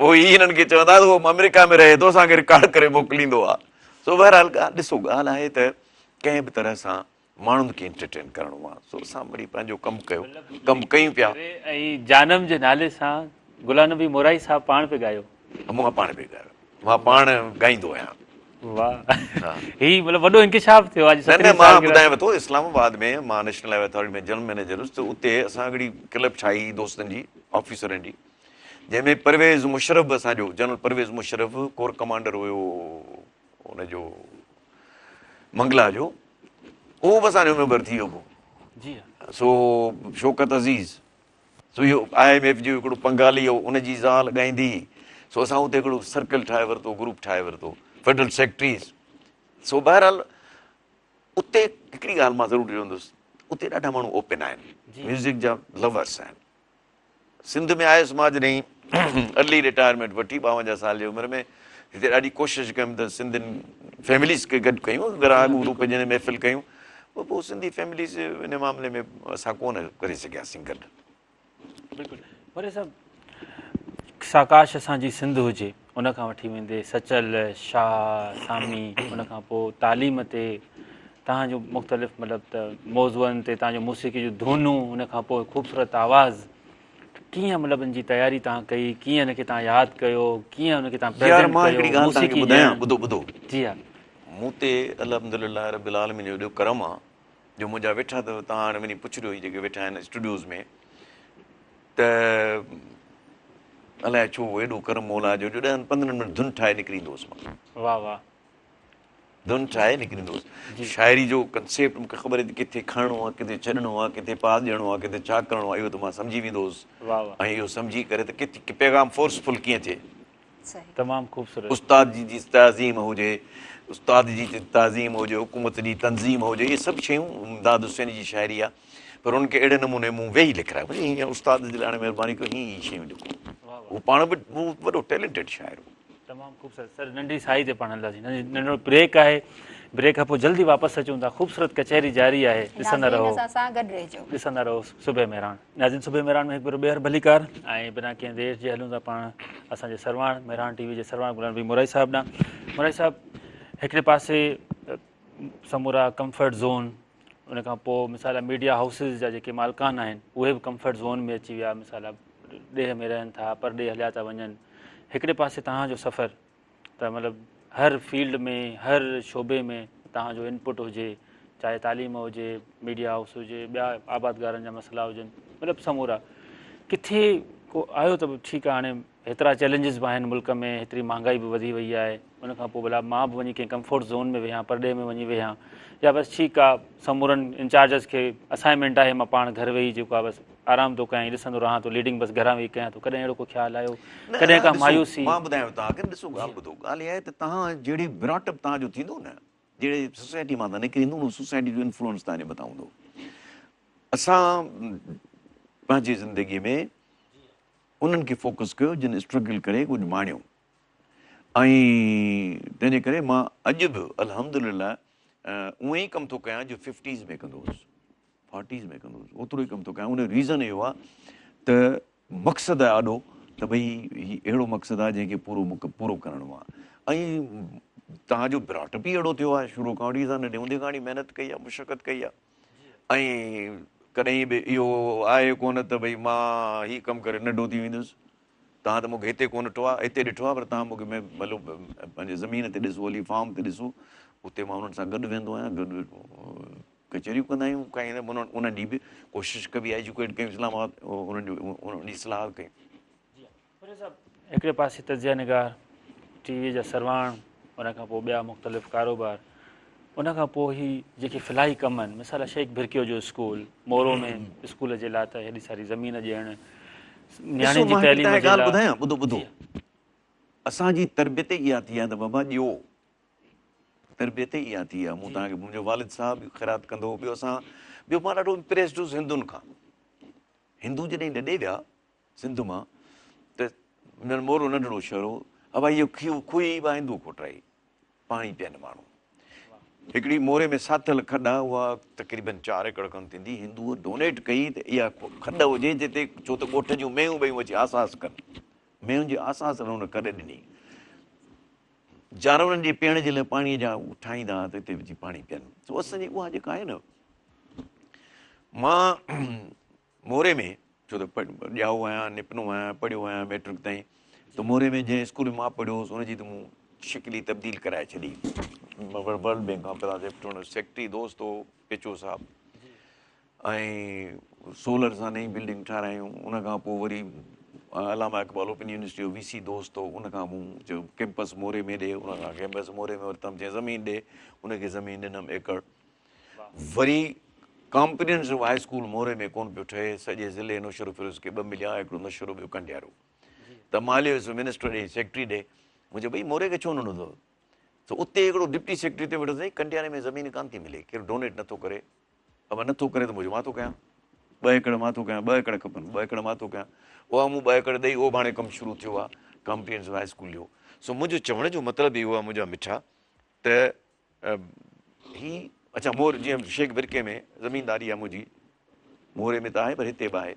[SPEAKER 3] پوء هي هنن کي چوندا ته هو آمريڪا ۾ رهي ٿو اسان کي رڪارڊ ڪري موڪليندو آهي سو بهرحال ڳالهه ڏسو ڳالهه آهي ته ڪنهن به طرح سان ماڻهن کي انٽرٽين ڪرڻو آهي سو اسان وري پنهنجو ڪم ڪيو ڪم ڪيون پيا.
[SPEAKER 1] ۽ جانم جي نالي سان غلام نبي مورائي صاحب پاڻ پئي ڳايو.
[SPEAKER 3] مان پاڻ پئي ڳايو مان پاڻ ڳائيندو آهيان.
[SPEAKER 1] واه هي مطلب وڏو انڪشاف ٿيو اڄ
[SPEAKER 3] نه نه مان ٻڌايانو ٿو اسلام آباد ۾ مان نيشنل هائي وي اٿارٽي ۾ جنرل مئنيجر هيس ته اتي اسان هڪڙي ڪلب ٺاهي دوستن جي آفيسرن جي جنهن ۾ پرويز مشرف به اسان جو general Pervez Musharraf corps commander هيو ان جو منگلا جو اهو به اسان جو ميمبر ٿي ويو پوء
[SPEAKER 1] جي
[SPEAKER 3] سو شوڪت عزيز سو اهو I M F جو هڪڙو پنگالي هو ان جي زال ڳائيندي هئي سو اسان اتي هڪڙو سرڪل ٺاهي ورتو گروپ ٺاهي ورتو فيڊرل سيڪريٽريز سو بهرحال اتي هڪڙي ڳالهه مان ضرور چوندس اتي ڏاڍا ماڻهو اوپن آهن ميوزڪ جا لورس آهن سنڌ ۾ آيس مان جڏهن ارلي رٽائرمينٽ وٺي 52 سال جي عمر ۾ هتي ڏاڍي ڪوشش ڪيم ته سنڌين فيمليز کي گڏ ڪيون، راڳ روپ جنهن محفل ڪيون، پر پوء سنڌي فيمليز ان معاملي ۾ اسان ڪونه ڪري سگهياسين گڏ.
[SPEAKER 1] بلڪل وري صاحب ساڪاش اسان جي سنڌ هجي ان کان وٺي ويندي سچل شاهه سامي ان کان پوء تعليم تي تهان جو مختلف مطلب ته موضوعن تي تهان جو موسيقي جون ڌونون ان کان پوء خوبصورت آواز ڪيئن مطلب ان جي تياري تهان ڪئي ڪيئن ان کي تهان ياد ڪيو ڪيئن ان کي تهان
[SPEAKER 3] پريزنٽ ڪيو موسيقي ٻڌايان ٻڌو ٻڌو
[SPEAKER 1] جي ها
[SPEAKER 3] مون تي الحمدلله رب العالمين جو وڏو ڪرم آ جو منهنجا ويٺا ته توهان هاڻي وڃي پڇجو هي جيڪي ويٺا آهن اسٽوڊيوز ۾ ته الائي ڇو ايڏو ڪرم مولا جو جو ڏهن پندرهن منٽ ڌن ٺاهي نڪري ايندو هوس مان.
[SPEAKER 1] واه واه.
[SPEAKER 3] ڌن ٺاهي نڪري ايندو هوس. شاعري جو ڪنسيپٽ مونکي خبر هئي ته ڪٿي کڻڻو آهي ڪٿي ڇڏڻو آهي ڪٿي پاز ڏيڻو آهي ڪٿي ڇا ڪرڻو آهي اهو ته مان سمجهي ويندو هوس ۽ اهو سمجهي ڪري ته ڪٿي پيغام فورسفل ڪيئن ٿئي.
[SPEAKER 1] تمام خوبصورت.
[SPEAKER 3] استاد جي جي تعظيم هجي، استاد جي تعظيم هجي، حڪومت جي تنظيم هجي، اهي سڀ شيون امداد حسيني جي شاعري آ پر ان کي اهڙي نموني مون ويهي لکرايو مون چيو هيئن استاد جي لاء هاڻي مهرباني ڪيو هيئن هيئن شيون لکو. هو پاڻ به وڏو ٽيلنٽيڊ شاعر هو.
[SPEAKER 1] تمام خوبصورت سر ننڍي سائي تي پاڻ هلنداسين ننڍڙو بريڪ آهي بريڪ کان پوء جلدي واپس اچون ٿا خوبصورت ڪچهري جاري آهي ڏسندا رهو
[SPEAKER 2] اسان سان گڏ رهجو
[SPEAKER 1] ڏسندا رهو صبح مهراڻ ناظرين صبح مهراڻ ۾ هڪ ڀيرو ٻيهر ڀليڪار ۽ بنا ڪنهن دير جي هلون ٿا پاڻ اسان جي سرواڻ مهراڻ ٽي وي جي سرواڻ غلام نبي مورائي صاحب ڏانهن مورائي صاحب هڪڙي پاسي سمورا ڪمفرٽ زون ان کان پوء مثال ميڊيا هائوسز جا جيڪي مالڪان آهن اهي به ڪمفرٽ زون ۾ اچي ويا مثال ڏيهه ۾ رهن ٿا پرڏيهه هليا ٿا وڃن هڪڙي پاسي توهان جو سفر ته مطلب هر فيلڊ ۾ هر شعبي ۾ توهان جو انپٽ هجي چاهي تعليم هجي ميڊيا هائوس هجي ٻيا آبادگارن جا مسئلا هجن مطلب سمورا ڪٿي ڪو آيو ته ٺيڪ آهي هاڻي هيترا چئلينجز به آهن ملڪ ۾ هيتري مهانگائي به وڌي وئي آهي ان کان پوء ڀلا مان به وڃي ڪنهن ڪمفورٽ زون ۾ ويهان پرڏيهه ۾ وڃي ويهان يا بس ٺيڪ آ سمورن انچارجز کي اسائنمينٽ آهي مان پاڻ گهر ويهي جيڪو آ بس آرام ٿو ڪيان ڏسندو رهان ٿو ليڊنگ بس گهران ويهي ڪيان ٿو ڪڏهن اهڙو ڪو خيال آيو ڪڏهن ڪا مايوسي
[SPEAKER 3] مان ٻڌايان توهان کي ڏسو ڳالهه ٻڌو ڳالهه اها آهي ته توهان جهڙي براٽ اپ توهان جو ٿيندو نه جهڙي سوسائٽي مان توهان نڪري ايندو ان سوسائٽي جو انفلوئنس توهان جي مٿان هوندو اسان پنهنجي زندگي ۾ انهن کي فوڪس ڪيو جن اسٽرگل ڪري ڪجهه ماڻيو ۽ تنهن جي ڪري مان اڄ به الحمدلله اونئن ئي ڪم ٿو ڪيان جو ففٽيز ۾ ڪندو هوس فارٽيز ۾ ڪندو هوس اوترو ئي ڪم ٿو ڪيان ان جو ريزن اهو آهي ته مقصد آهي آڏو ته ڀئي هي اهڙو مقصد آهي جنهن کي پورو پورو ڪرڻو آهي ۽ توهان جو براٽ اپ ئي اهڙو ٿيو آهي شروع کان وٺي اسان ننڍي هوندي کان وٺي محنت ڪئي آهي مشقت ڪئي آهي ۽ ڪڏهن به اهو آهي ڪونه ته ڀئي مان هي ڪم ڪري ننڍو ٿي ويندس. توهان ته مون کي هتي ڪونه ڏٺو آهي، هتي ڏٺو آهي پر توهان مون کي مطلب پنهنجي زمين تي ڏسو، هلي فارم تي ڏسو، اتي مان انهن سان گڏ ويندو آهيان، گڏ ڪچهريون ڪندا آهيون، انهن جي به ڪوشش ڪبي آهي ايجوڪيٽ ڪيون اسلام آباد انهن جو انهن جي اصلاح ڪيون.
[SPEAKER 1] هڪڙي پاسي تجزيه نگار، ٽي وي جا سرواڻ، ان کان پوء ٻيا مختلف ڪاروبار، ان کان پوء هي جيڪي فلاحي ڪم آهن، مثال شيخ ڀرڪيو جو اسڪول، مورو ۾ اسڪول جي لاء ته هيڏي ساري زمين ڏيڻ،
[SPEAKER 3] نياڻين جي تعليم جي لاء. ٻڌايان ٻڌو ٻڌو اسان جي تربيت ئي اها ٿي آهي ته بابا ڏيو تربيت ئي اها ٿي آهي مون توهان کي منهنجو والد صاحب به خيرات ڪندو هو ٻيو اسان ٻيو مان ڏاڍو امپريسڊ هوس هندن کان هندو جڏهن لڏي ويا سنڌ مان ته مورو ننڍڙو شهر هو ابا اهو کوهه ئي به هندو کوٽرائي پاڻي پين ماڻهو هڪڙي موري ۾ ساٿل کڏ آ اها تقريبن 4 ايڪڙ کن ٿيندي هندوء ڊونيٽ ڪئي ته اها کڏ هجي جتي ڇو ته ڳوٺ جون مينهون ٻيون اچي آس آس ڪن مينهن جي آس آس لاء هن کڏ ڏني جانورن جي پيئڻ جي لاء پاڻي جا ٺاهيندا ته اتي اچي پاڻي پين سو اسان جي اها جيڪا آهي نه مان موري ۾ ڇو ته ڄائو آهيان، نپنو آهيان، پڙهيو آهيان مئٽرڪ تائين ته موري ۾ جنهن اسڪول ۾ مان پڙهيو هوس ان جي ته مون شڪل ئي تبديل ڪرائي ڇڏي. ورلڊ بينڪ کان پيدا سيڪريٽري دوست هو پيچو صاحب ۽ سولر سان نئين بلڊنگ ٺارايون ان کان پوء وري علامه اقبال اوپن يونيورسٽي جو وي سي دوست هو ان کان مون چيو ڪيمپس موري ۾ ڏي ان کان ڪيمپس موري ۾ ورتم چيائين زمين ڏي ان کي زمين ڏنم ايڪڙ وري ڪامپريهنسو هاء اسڪول موري ۾ ڪونه پيو ٺهي، سڄي ضلعي نوشهروفيروز کي ٻه مليا، هڪڙو نوشهرو ٻيو ڪنڊيارو. ته مان هليو ويس منسٽر ڏي، سيڪريٽري ڏي، مون چيو ڀئي موري کي ڇو نه ڏنو اٿو؟ ته اتي هڪڙو ڊپٽي سيڪريٽري اتي ويٺو سائين ڪنڊياري ۾ زمين ڪانه ٿي ملي، ڪير ڊونيٽ نٿو ڪري. ابا نٿو ڪري ته مون چيو مان ٿو ڪيان، ٻه ايڪڙ مان ٿو ڪيان، ٻه ايڪڙ کپن، ٻه ايڪڙ مان ٿو ڪيان. اها مون ٻه ايڪڙ ڏئي اهو به هاڻي ڪم شروع ٿيو آهي. ڪامپريهنسو هاء اسڪول جو. سو منهنجو چوڻ جو مطلب اهو آهي منهنجا مٺا ته هي اڇا مور جيئن شيخ برڪي ۾ زمينداري آهي منهنجي موري ۾ ته آهي پر هتي به آهي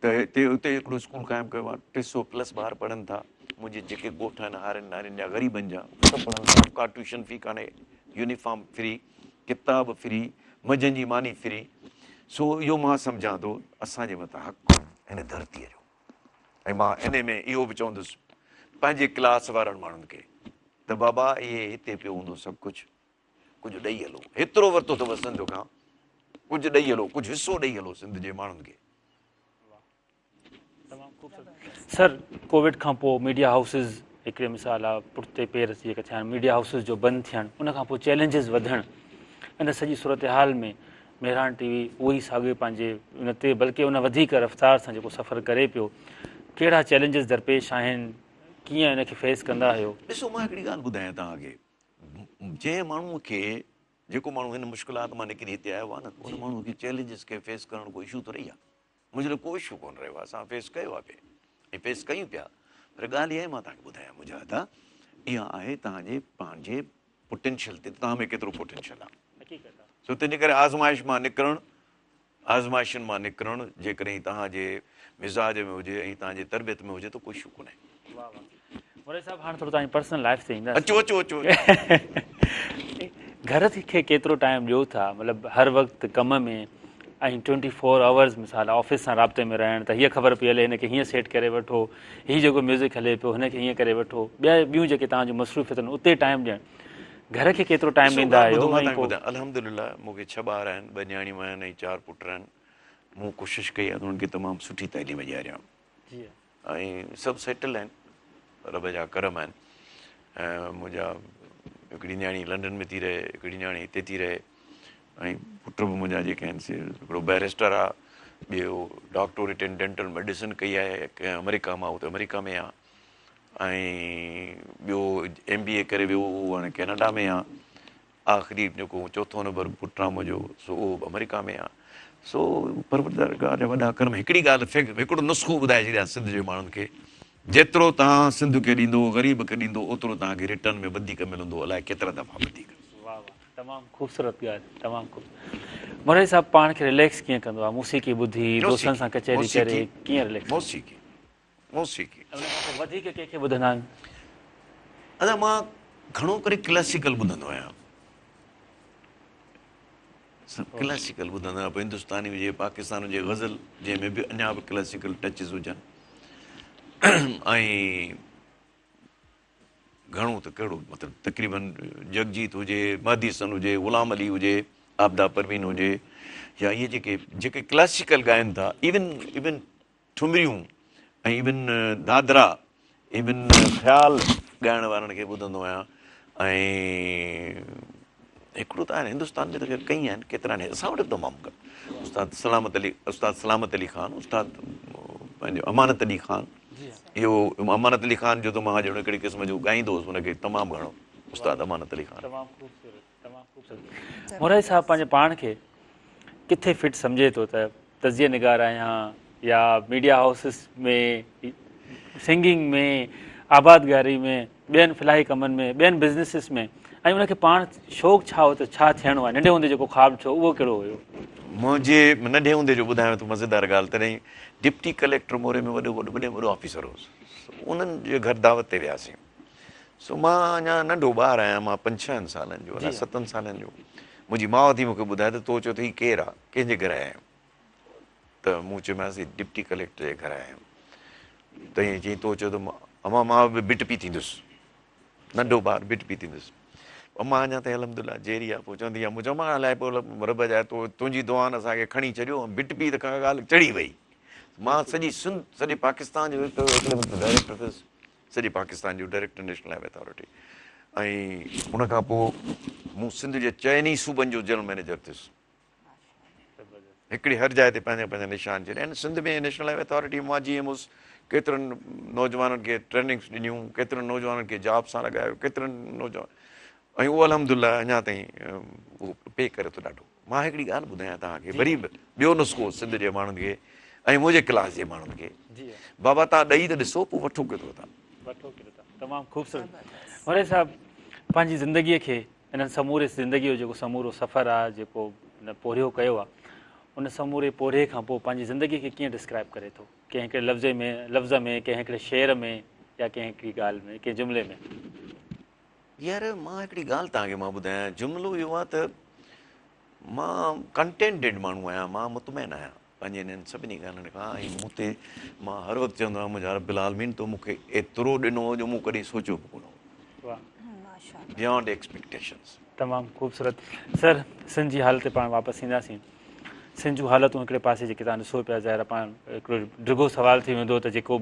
[SPEAKER 3] ته هتي اتي هڪڙو اسڪول قائم ڪيو آهي 300 پلس ٻار پڙهن ٿا منهنجي جيڪي ڳوٺ آهن هارين نارين جا غريبن جا سڀ پڙهن ٿا ڪا ٽيوشن في ڪانهي يونيفارم فري ڪتاب فري منجهند جي ماني فري سو اهو مان سمجهان ٿو اسان جي مٿان حق آهي هن ڌرتيء جو ۽ مان انهي ۾ اهو به چوندس پنهنجي ڪلاس وارن ماڻهن کي ته بابا اهي هتي پيو هوندو سڀ ڪجهه ڪجهه ڏئي هلو هيترو ورتو اٿو سنڌ کان ڪجهه ڏئي هلو ڪجهه حصو ڏئي هلو سنڌ جي ماڻهن کي.
[SPEAKER 1] تمام خوبصورت سر ڪووڊ کان پوء ميڊيا هائوسز هڪڙي مثال آ پٺتي پير جيڪا ٿيا آهن ميڊيا هائوسز جو بند ٿيڻ ان کان پوء چئلينجز وڌڻ ان سڄي صورتحال ۾ مهراڻ ٽي وي اهو ئي ساڳيو پنهنجي ان تي بلڪه ان وڌيڪ رفتار سان جيڪو سفر ڪري پيو ڪهڙا چئلينجز درپيش آهن ڪيئن ان کي فيس ڪندا آهيو؟
[SPEAKER 3] ڏسو مان هڪڙي ڳالهه ٻڌايان توهان کي جنهن ماڻهو کي جيڪو ماڻهو هن مشڪلات مان نڪري هتي آيو آهي نه ان ماڻهو کي چئلينجز کي فيس ڪرڻ ڪو اشو ٿورئي آهي منهنجي لاء ڪو اشو ڪونه رهيو آهي اسان فيس ڪيو آهي پئي ۽ فيس ڪيون پيا پر ڳالهه اها آهي مان توهان کي ٻڌايان منهنجا ادا اها آهي توهان جي پنهنجي پوٽينشل تي توهان ۾ ڪيترو پوٽينشل آهي سو تنهنجي ڪري آزمائش مان نڪرڻ آزمائشن مان نڪرڻ جيڪڏهن توهان جي مزاج ۾ هجي ۽ توهان جي تربيت ۾ هجي ته ڪو اشو ڪونهي.
[SPEAKER 1] واه واه مولوي صاحب هاڻ ٿورو توهان جي پرسنل لائف تي اينداسين.
[SPEAKER 3] اچو اچو اچو.
[SPEAKER 1] گهر کي ڪيترو ٽائيم ڏيو ٿا مطلب هر وقت ڪم ۾ ۽ ٽوئنٽي فور آورز مثال آفيس سان رابطي ۾ رهڻ ته هيء خبر پئي هلي هن کي هيئن سيٽ ڪري وٺو هي جيڪو ميوزڪ هلي پيو هن کي هيئن ڪري وٺو ٻيا ٻيون جيڪي توهان جون مصروفيتون اتي ٽائيم ڏيڻ گهر کي ڪيترو ٽائيم
[SPEAKER 3] ڏسو
[SPEAKER 1] ڏيندا
[SPEAKER 3] ڳالهه
[SPEAKER 1] آهيو
[SPEAKER 3] ٻڌو مان
[SPEAKER 1] ۽
[SPEAKER 3] توهان کي
[SPEAKER 1] ڪو
[SPEAKER 3] ٻڌايان الحمدلله مون کي ڇهه ٻار آهن ٻه نياڻيون آهن ۽ چار پٽ آهن مون ڪوشش ڪئي آهي ته انهن کي تمام سٺي تعليم ڏياريان ۽ سڀ سيٽل آهن رب جا ڪرم آهن ۽ منهنجا هڪڙي نياڻي لنڊن ۾ ٿي رهي هڪڙي نياڻي هتي ٿي رهي ۽ پٽ به منهنجا جيڪي آهن سي هڪڙو بئريسٽر آهي ٻيو ڊاڪٽوريٽ ان ڊينٽل ميڊيسن ڪئي آهي ڪنهن آمريڪا مان هو ته آمريڪا ۾ آهي ۽ ٻيو ايم بي اي ڪري ويو اهو هاڻي ڪينيڊا ۾ آ آخري جيڪو چوٿون نمبر پٽ آ منهنجو سو اهو به آمريڪا ۾ آ سو پروردگار جا وڏا ڪرم هڪڙي ڳالهه فيڪ هڪڙو نسخو ٻڌائي ڇڏيان سنڌ جي ماڻهن کي جيترو توهان سنڌ کي ڏيندو غريب کي ڏيندو اوترو توهان کي ريٽرن ۾ وڌيڪ ملندو الائي ڪيترا دفعا وڌيڪ.
[SPEAKER 1] واه واه تمام خوبصورت ڳالهه تمام خوب مولوي صاحب پاڻ کي رليڪس ڪيئن ڪندو آ موسيقي ٻڌي دوستن سان ڪچهري ڪري ڪيئن رليڪس
[SPEAKER 3] موسيقي موسيقي.
[SPEAKER 1] ان کان پوء وڌيڪ ڪنهن کي ٻڌندا آهن؟
[SPEAKER 3] ادا مان گهڻو ڪري ڪلاسيڪل ٻڌندو آهيان. ڪلاسيڪل ٻڌندو آهيان پوء هندستاني هجي پاڪستان هجي غزل جنهن ۾ به اڃا به ڪلاسيڪل ٽچز هجن ۽ گهڻو ته ڪهڙو مطلب تقريبن جگجيت هجي مهدي حسن هجي غلام علي هجي عابده پروين هجي يا اهي جيڪي جيڪي ڪلاسيڪل ڳائن ٿا ايون ايون ٺمريون ۽ ايون دادرا ايون خيال ڳائڻ وارن کي ٻڌندو آهيان ۽ هڪڙو ته آهن هندستان ۾ ته خير ڪئي آهن ڪيترا آهن اسان وٽ به تمام استاد سلامت علي استاد سلامت علي خان استاد پنهنجو امانت علي خان اهو امانت علي خان جو ته مان ڄڻ هڪڙي قسم جو ڳائيندو هوس ان کي تمام گهڻو استاد امانت علي خان.
[SPEAKER 1] تمام خوبصورت تمام خوبصورت مورائي صاحب پنهنجي پاڻ کي ڪٿي فٽ سمجهي ٿو ته تجزيه نگار آهيان يا ميڊيا هائوسز ۾ سنگنگ ۾ آبادگاري ۾ ٻين فلاحي ڪمن ۾ ٻين بزنسز ۾ ۽ ان کي پاڻ شوق ڇا هو ته ڇا ٿيڻو آهي ننڍي هوندي جيڪو خواب ڏٺو اهو ڪهڙو هيو؟
[SPEAKER 3] منهنجي ننڍي هوندي جو ٻڌايان ٿو مزيدار ڳالهه تڏهن ڊپٽي ڪليڪٽر موري ۾ وڏو وڏو وڏي ۾ وڏو آفيسر هو انهن جي گهر دعوت تي وياسين سو مان اڃا ننڍو ٻار آهيان مان پنج ڇهن سالن جو الائي ستن سالن جو منهنجي ماء ٿي مون کي ٻڌائي ته تو چيو ته هي ڪير آ ڪنهن جي گهر آيا آهيون ته مون چيومانس هي ڊپٽي ڪليڪٽر جي گهر آيا آهيون ته ائين چيائين تو چيو ته امان مان به بٽ پي ٿيندس ننڍو ٻار بٽ پي ٿيندس امان اڃا تائين الحمد لله جيئري آ پوء چوندي آ مون چيو امان الائي پوء رب جا تو تنهنجي دعائن اسان کي کڻي ڇڏيو بٽ پي ته ڳالهه چڙهي وئي مان سڄي سنڌ سڄي پاڪستان جو هڪڙي وقت ڊائريڪٽر ٿيس سڄي پاڪستان جو director national high V authority ۽ ان کان پوء مون سنڌ جي چئن ئي صوبن جو جنرل مئنيجر ٿيس. هڪڙي هر جاء تي پنهنجا پنهنجا نشان ڇڏيا آهن. Sindh ۾ national high V authority مان جي ايم هوس ڪيترن نوجوانن کي ٽريننگس ڏنيون، ڪيترن نوجوانن کي جاب سان لڳايو، ڪيترن نوجوان ۽ اهو الحمدلله اڃا تائين اهو پي ڪري ٿو ڏاڍو. مان هڪڙي ڳالهه ٻڌايان توهان کي وري به ٻيو نسخو سنڌ جي ماڻهن کي ۽ منهنجي ڪلاس جي ماڻهن کي بابا توهان ڏئي ته ڏسو پوء وٺو ڪيترو ٿا.
[SPEAKER 1] وٺو ڪهڙو ٿا. تمام خوبصورت مري صاحب پنهنجي زندگيء کي انهن سموري زندگيء جو جيڪو سمورو سفر آ جيڪو هن پورهيو ڪيو آ ان سموري پورهيي کان پوء پنهنجي زندگيء کي ڪيئن ڊسڪرائب ڪري ٿو ڪنهن هڪڙي لفظ ۾ لفظ ۾ ڪنهن هڪڙي شعر ۾ يا ڪنهن هڪڙي ڳالهه ۾ ڪنهن جملي ۾.
[SPEAKER 3] يار مان هڪڙي ڳالهه توهان کي مان ٻڌايان جملو اهو آ ته مان ڪنٽينٽيڊ ماڻهو آهيان مان مطمئن آهيان پنهنجي انهن سڀني ڳالهين کان ۽ مون تي مان هر وقت چوندو آهيان منهنجا رب العالمين تو مون کي ايترو ڏنو جو مون ڪڏهن سوچيو به ڪونه هو بيانڊ ايڪسپيڪٽيشنز.
[SPEAKER 1] تمام خوبصورت سر سنڌ جي حالت تي پاڻ واپس اينداسين سنڌ جون حالتون هڪڙي پاسي جيڪي توهان ڏسو پيا ظاهر پاڻ هڪڙو ڊگهو سوال ٿي ويندو ته جيڪو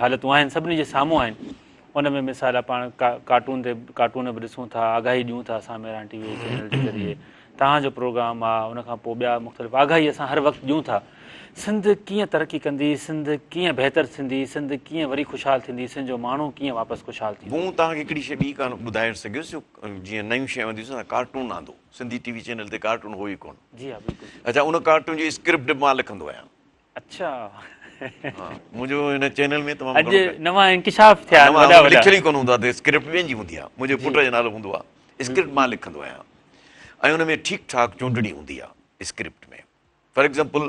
[SPEAKER 1] حالتون آهن سڀني جي سامهون آهن ان ۾ مثال آ پاڻ ڪارٽون تي ڪارٽون به ڏسون ٿا آگاهي ڏيون ٿا اسان مهراڻ ٽي وي چينل جي ذريعي توهان جو پروگرام آ ان کان پوء ٻيا مختلف آگاهي اسان هر وقت ڏيون ٿا سنڌ ڪيئن ترقي ڪندي سنڌ ڪيئن بهتر ٿيندي سنڌ ڪيئن وري خوشحال ٿيندي سنڌ جو ماڻهو ڪيئن واپس خوشحال ٿيندو.
[SPEAKER 3] مون توهان کي هڪڙي شيء ٻي ڪانه ٻڌائي سگهيس جو جيئن نيون شيون آنديون سين ڪارٽون آندو سنڌي ٽي وي چينل تي ڪارٽون هو ئي ڪونه.
[SPEAKER 1] جي ها بلڪل.
[SPEAKER 3] اڇا ان ڪارٽون جي اسڪرپٽ به مان لکندو آهيان.
[SPEAKER 1] اڇا
[SPEAKER 3] منهنجو هن چينل ۾ تمام
[SPEAKER 1] اڄ نوان انڪشاف ٿيا آهن وڏا وڏا.
[SPEAKER 3] لکيل ئي ڪونه هوندو آهي ته اسڪرپٽ ٻين جي هوندي آهي منهنجي پٽ جو نالو هوندو آهي اسڪرپٽ مان لکندو آهيان ۽ ان ۾ ٺيڪ ٺاڪ چونڊڻي هوندي آهي اسڪرپٽ ۾ فار ايگزامپل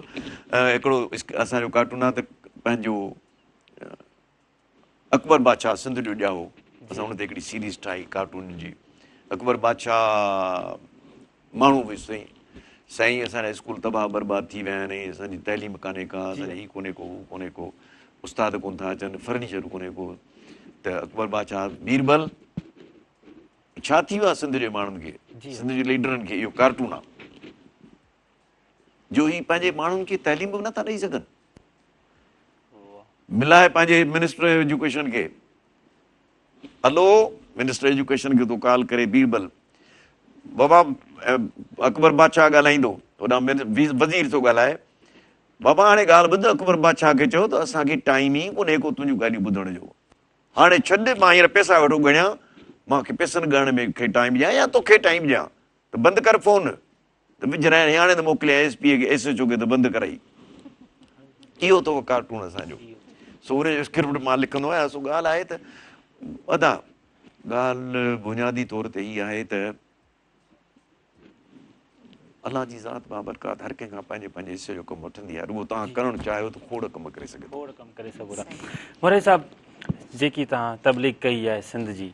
[SPEAKER 3] هڪڙو اسان جو ڪارٽون آهي ته پنهنجو اڪبر بادشاهه سنڌ جو ڄائو اسان ان تي هڪڙي سيريز ٺاهي ڪارٽون جي اڪبر بادشاهه ماڻهو به سائين سائين اسان جا اسڪول تباهه برباد ٿي ويا آهن ۽ اسان جي تعليم ڪانهي ڪا اسان جي هي ڪونهي ڪو هو ڪونهي ڪو استاد ڪونه ٿا اچن فرنيچر ڪونهي ڪو ته اڪبر بادشاهه بيربل ڇا ٿي ويو آهي سنڌ جي ماڻهن کي سنڌ جي ليڊرن کي اهو ڪارٽون آهي جو هي پنهنجي ماڻهن کي تعليم به نٿا ڏئي سگهن. ملائي پنهنجي منسٽر ايجوڪيشن کي هلو منسٽر ايجوڪيشن کي تو ڪال ڪري بيربل بابا اڪبر بادشاهه ڳالهائيندو هوڏانهن وزير ٿو ڳالهائي بابا هاڻي ڳالهه ٻڌ اڪبر بادشاهه کي چئو ته اسان کي ٽائيم ئي ڪونهي ڪو تنهنجون ڳالهيون ٻڌڻ جو هاڻي ڇڏ مان هينئر پئسا ويٺو ڳڻيان مان کي پئسن ڳڻڻ ۾ کي ٽائيم ڏيان يا توکي ٽائيم ڏيان ته بند ڪر فون ته وجهرائڻ هاڻي ته موڪليان ايس پي کي ايس ايڇ او کي ته بند ڪرائي اهو اٿو ڪارٽون اسان جو سو ان جو اسڪرپٽ مان لکندو آهيان سو ڳالهه آهي ته ادا ڳالهه بنيادي طور تي هي آهي ته الله جي ذات بابرڪات هر ڪنهن کان پنهنجي پنهنجي حصي جو ڪم وٺندي آهي رڳو توهان ڪرڻ چاهيو ته کوڙ ڪم ڪري سگهو
[SPEAKER 1] کوڙ ڪم ڪري سگهو ٿا مري صاحب جيڪي توهان تبليغ ڪئي آهي سنڌ جي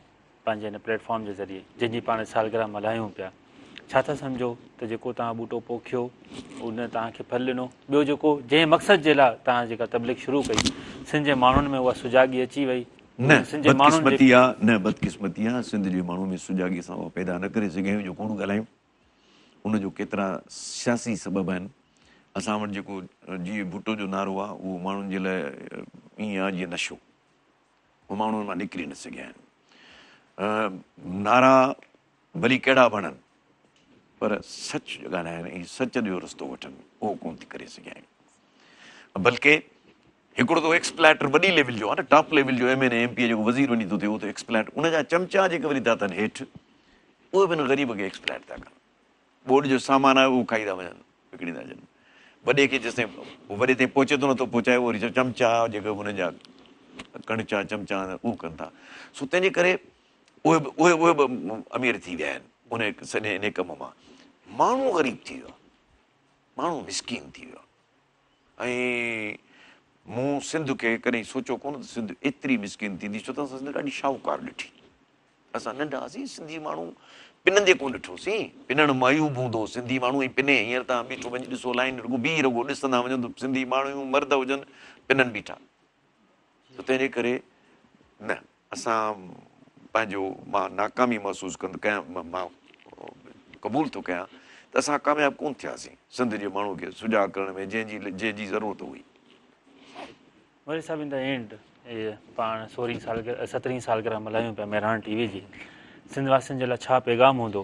[SPEAKER 1] پنهنجي هن پليٽ فارم جي ذريعي جنهن جي پاڻ سالگرهه ملهايون پيا ڇا ٿا سمجهو ته جيڪو توهان ٻوٽو پوکيو ان توهان کي ڦل ڏنو ٻيو جيڪو جنهن مقصد جي لاء توهان جيڪا تبليغ شروع ڪئي سنڌ جي ماڻهن ۾ اها سجاڳي اچي وئي
[SPEAKER 3] نه بدقسمتي آ نه بدقسمتي آ سنڌ جي ماڻهن ۾ سجاڳي اسان اها پيدا نه ڪري سگهيا آهيون جو ڪوڙ ڳالهايون ان جو ڪيترا سياسي سبب آهن اسان وٽ جيڪو جيئي ڀٽو جو نعرو آ اهو ماڻهن جي لاء ائين آ جيئن نشو هو ماڻهو ان مان نڪري نه سگهيا آهن. نعرا ڀلي ڪهڙا به هڻن پر سچ ڳالهائڻ ۽ سچ جو رستو وٺن اهو ڪونه ٿي ڪري سگهيا آهن. بلڪه هڪڙو ته ايڪسپلائٽر وڏي ليول جو آهي نه ٽاپ ليول جو M N A M P A جيڪو وزير وڃي ٿو ٿئي اهو ته ايڪسپلائٽ ان جا چمچا جيڪي وري ٿا ٿين هيٺ اهي به ان غريب کي ايڪسپلائٽ ٿا ڪن. ٻوڏ جو سامان آهي اهو کائي ٿا وڃن وڪڻي ٿا اچن وڏي کي جيستائين وڏي تائين پهچي ٿو نٿو پهچائي اهو وري چمچا جيڪي انهن جا ڪڻچا چمچا آهن اهو ڪن ٿا سو تنهن جي ڪري اهي به اهي اهي به امير ٿي ويا آهن ان سڄي ان ڪم مان ماڻهو غريب ٿي ويو آهي ماڻهو مسڪين ٿي ويو آهي ۽ مون سنڌ کي ڪڏهن سوچيو ڪونه ته سنڌ ايتري مسڪين ٿيندي ڇو ته اسان سنڌ ڏاڍي شاهوڪار ڏٺي اسان ننڍا هئاسين سنڌي ماڻهو پنندي ڪونه ڏٺوسين پنڻ معيوب هوندو هو سنڌي ماڻهو ۽ پني هينئر توهان بيٺو وڃي ڏسو لائين رڳو بيهي رڳو ڏسندا وڃو ته سنڌي ماڻهو مرد هجن پنن بيٺا ته تنهن جي ڪري نه اسان پنهنجو مان ناڪامي محسوس ڪند ڪيان مان قبول ٿو ڪيان ته اسان ڪامياب ڪونه ٿياسين سنڌ جي ماڻهو کي سجاڳ ڪرڻ ۾ جنهن جي جنهن جي ضرورت هئي.
[SPEAKER 1] وري صاحب ان دا اينڊ پاڻ سورهين سالگرهه سترهين سالگرهه ملهايون پيا مهراڻ ٽي وي جي سنڌ واسين جي لاء ڇا پيغام هوندو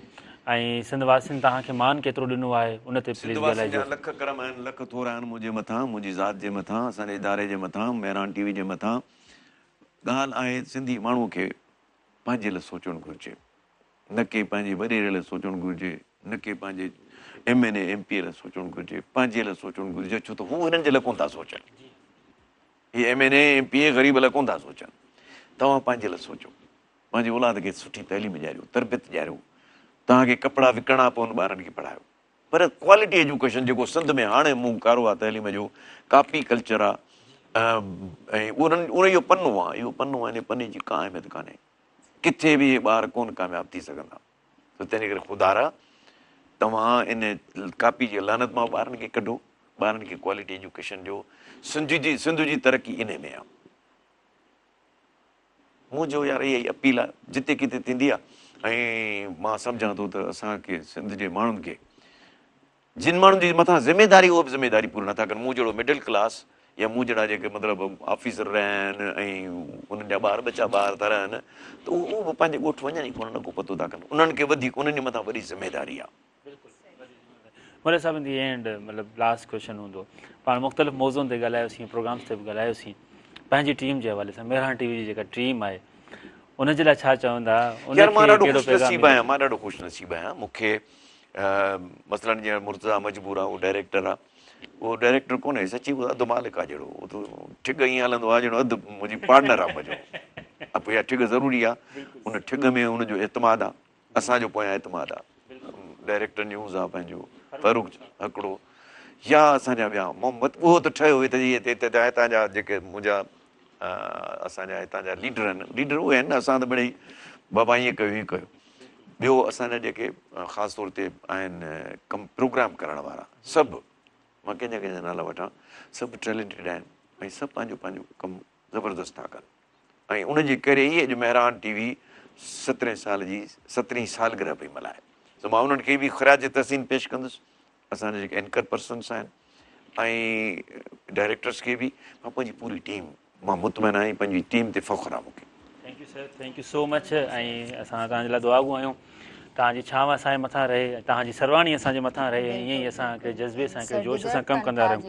[SPEAKER 1] ۽ سنڌ واسين توهان کي مان ڪيترو ڏنو آهي ان تي
[SPEAKER 3] پليز ڳالهائجو. سنڌ واسين جا لک ڪرم آهن لک ٿورا آهن منهنجي مٿان منهنجي ذات جي مٿان اسان جي اداري جي مٿان مهراڻ ٽي وي جي مٿان ڳالهه آهي سنڌي ماڻهو کي پنهنجي لاء سوچڻ گهرجي نه ڪي پنهنجي وڏيري لاء سوچڻ گهرجي نه ڪي پنهنجي M N A M P A لاء سوچڻ گهرجي پنهنجي لاء سوچڻ گهرجي ڇو ته هو هنن جي لاء ڪونه ٿا سوچن. هي M N A M P A غريب لاء ڪونه ٿا سوچن. توهان پنهنجي لاء سوچو، پنهنجي اولاد کي سٺي تعليم ڏياريو، تربيت ڏياريو، توهان کي ڪپڙا وڪڻڻا پون ٻارن کي پڙهايو. پر ڪوالٽي ايجوڪيشن جيڪو سنڌ ۾ هاڻي منهن ڪارو آ تعليم جو، ڪاپي ڪلچر آ ۽ انهن اهو پنو آ، اهو پنو آ ان پني جي ڪا اهميت ڪانهي. ڪٿي به اهي ٻار ڪونه ڪامياب ٿي سگهندا. سو تنهن ڪري خدارا توهان ان ڪاپي جي لعنت مان ٻارن کي ڪڍو، ٻارن کي ڪوالٽي ايجوڪيشن ڏيو. سنڌ جي سنڌ جي ترقي انهي ۾ آ. منهنجو يار اها ئي اپيل آ جتي ڪٿي ٿيندي آ ۽ مان سمجهان ٿو ته اسان کي سنڌ جي ماڻهن کي جن ماڻهن جي مٿان ذميداري اهو به ذميداري پوري نٿا ڪن مون جهڙو مڊل ڪلاس يا مون جهڙا جيڪي مطلب آفيسر رهيا آهن ۽ انهن جا ٻار ٻچا ٻاهر ٿا رهن ته اهو به پنهنجي ڳوٺ وڃن ئي ڪونه نه ڪو پتو ٿا ڪن انهن کي وڌيڪ انهن جي مٿان وڏي ذميداري آ.
[SPEAKER 1] مولوي صاحب ان the and مطلب لاسٽ ڪويشچن هوندو پاڻ مختلف موضوعن تي ڳالهايوسين پروگرامز تي به ڳالهايوسين پنهنجي ٽيم جي حوالي سان مهراڻ ٽي وي جي جيڪا ٽيم آهي ان جي لاء ڇا چوندا ان
[SPEAKER 3] يار مان
[SPEAKER 1] کي
[SPEAKER 3] ڏاڍو
[SPEAKER 1] ڪهڙو
[SPEAKER 3] خوش
[SPEAKER 1] پيغام
[SPEAKER 3] نصيب آهيان مان ڏاڍو خوش نصيب آهيان مون کي مثلا جيئن مرتضيٰ مجبور آهي اهو ڊائريڪٽر آهي اهو ڊائريڪٽر ڪونهي سچي اهو اڌ مالڪ آهي جهڙو اهو ته ٺڳ ائين هلندو آهي جهڙو اڌ منهنجي پارٽنر آهي منهنجو اها ٺڳ ضروري آهي ان ٺڳ ۾ ان جو اعتماد آهي اسان جو پويان اعتماد آ ڊائريڪٽر نيوز آ پنهنجو فرخ هڪڙو يا اسان جا ٻيا محمد اهو ته ٺهيو هتي جي هتي هتي هتان جا جيڪي منهنجا اسان جا هتان جا ليڊر آهن ليڊر اهي آهن نه اسان ته مڙئي بابا ائين ڪيو ائين ڪيو ٻيو اسان جا جيڪي خاص طور تي آهن ڪم پروگرام ڪرڻ وارا سڀ مان ڪنهن جا ڪنهن جا نالا وٺان سڀ ٽيلنٽيڊ آهن ۽ سڀ پنهنجو پنهنجو ڪم زبردست ٿا ڪن ۽ ان جي ڪري ئي اڄ مهراڻ ٽي وي سترهين سال جي سترهين سالگرهه پئي ملهائي سو مان انهن کي به خراج تحسين پيش ڪندس اسان جا جيڪي اينڪر پرسنس آهن ۽ ڊائريڪٽرس کي به مان پنهنجي پوري ٽيم مان مطمئن آهيان پنهنجي ٽيم تي فخر آهي مون کي.
[SPEAKER 1] Thank you sir thank you so much ۽ اسان توهان جي لاء دعاگو آهيون توهان جي ڇانو اسان جي مٿان رهي ۽ توهان جي سرواڻي اسان جي مٿان رهي ۽ ائين ئي اسان هڪڙي جذبي سان هڪڙي جوش سان ڪم ڪندا رهون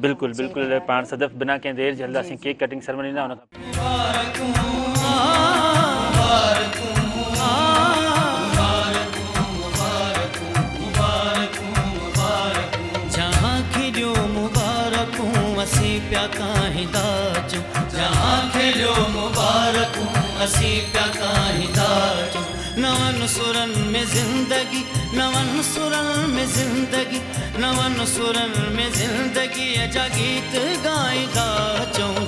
[SPEAKER 1] بلڪل بلڪل پاڻ صدف بنا ڪنهن دير جي هلنداسين ڪيڪ ڪٽنگ سرمني ڏانهن ان کان
[SPEAKER 4] نون سرن ۾ زندگي نون سرن ۾ زندگي نون سرن ۾ زندگيء جا گيت ڳائيندا اچون.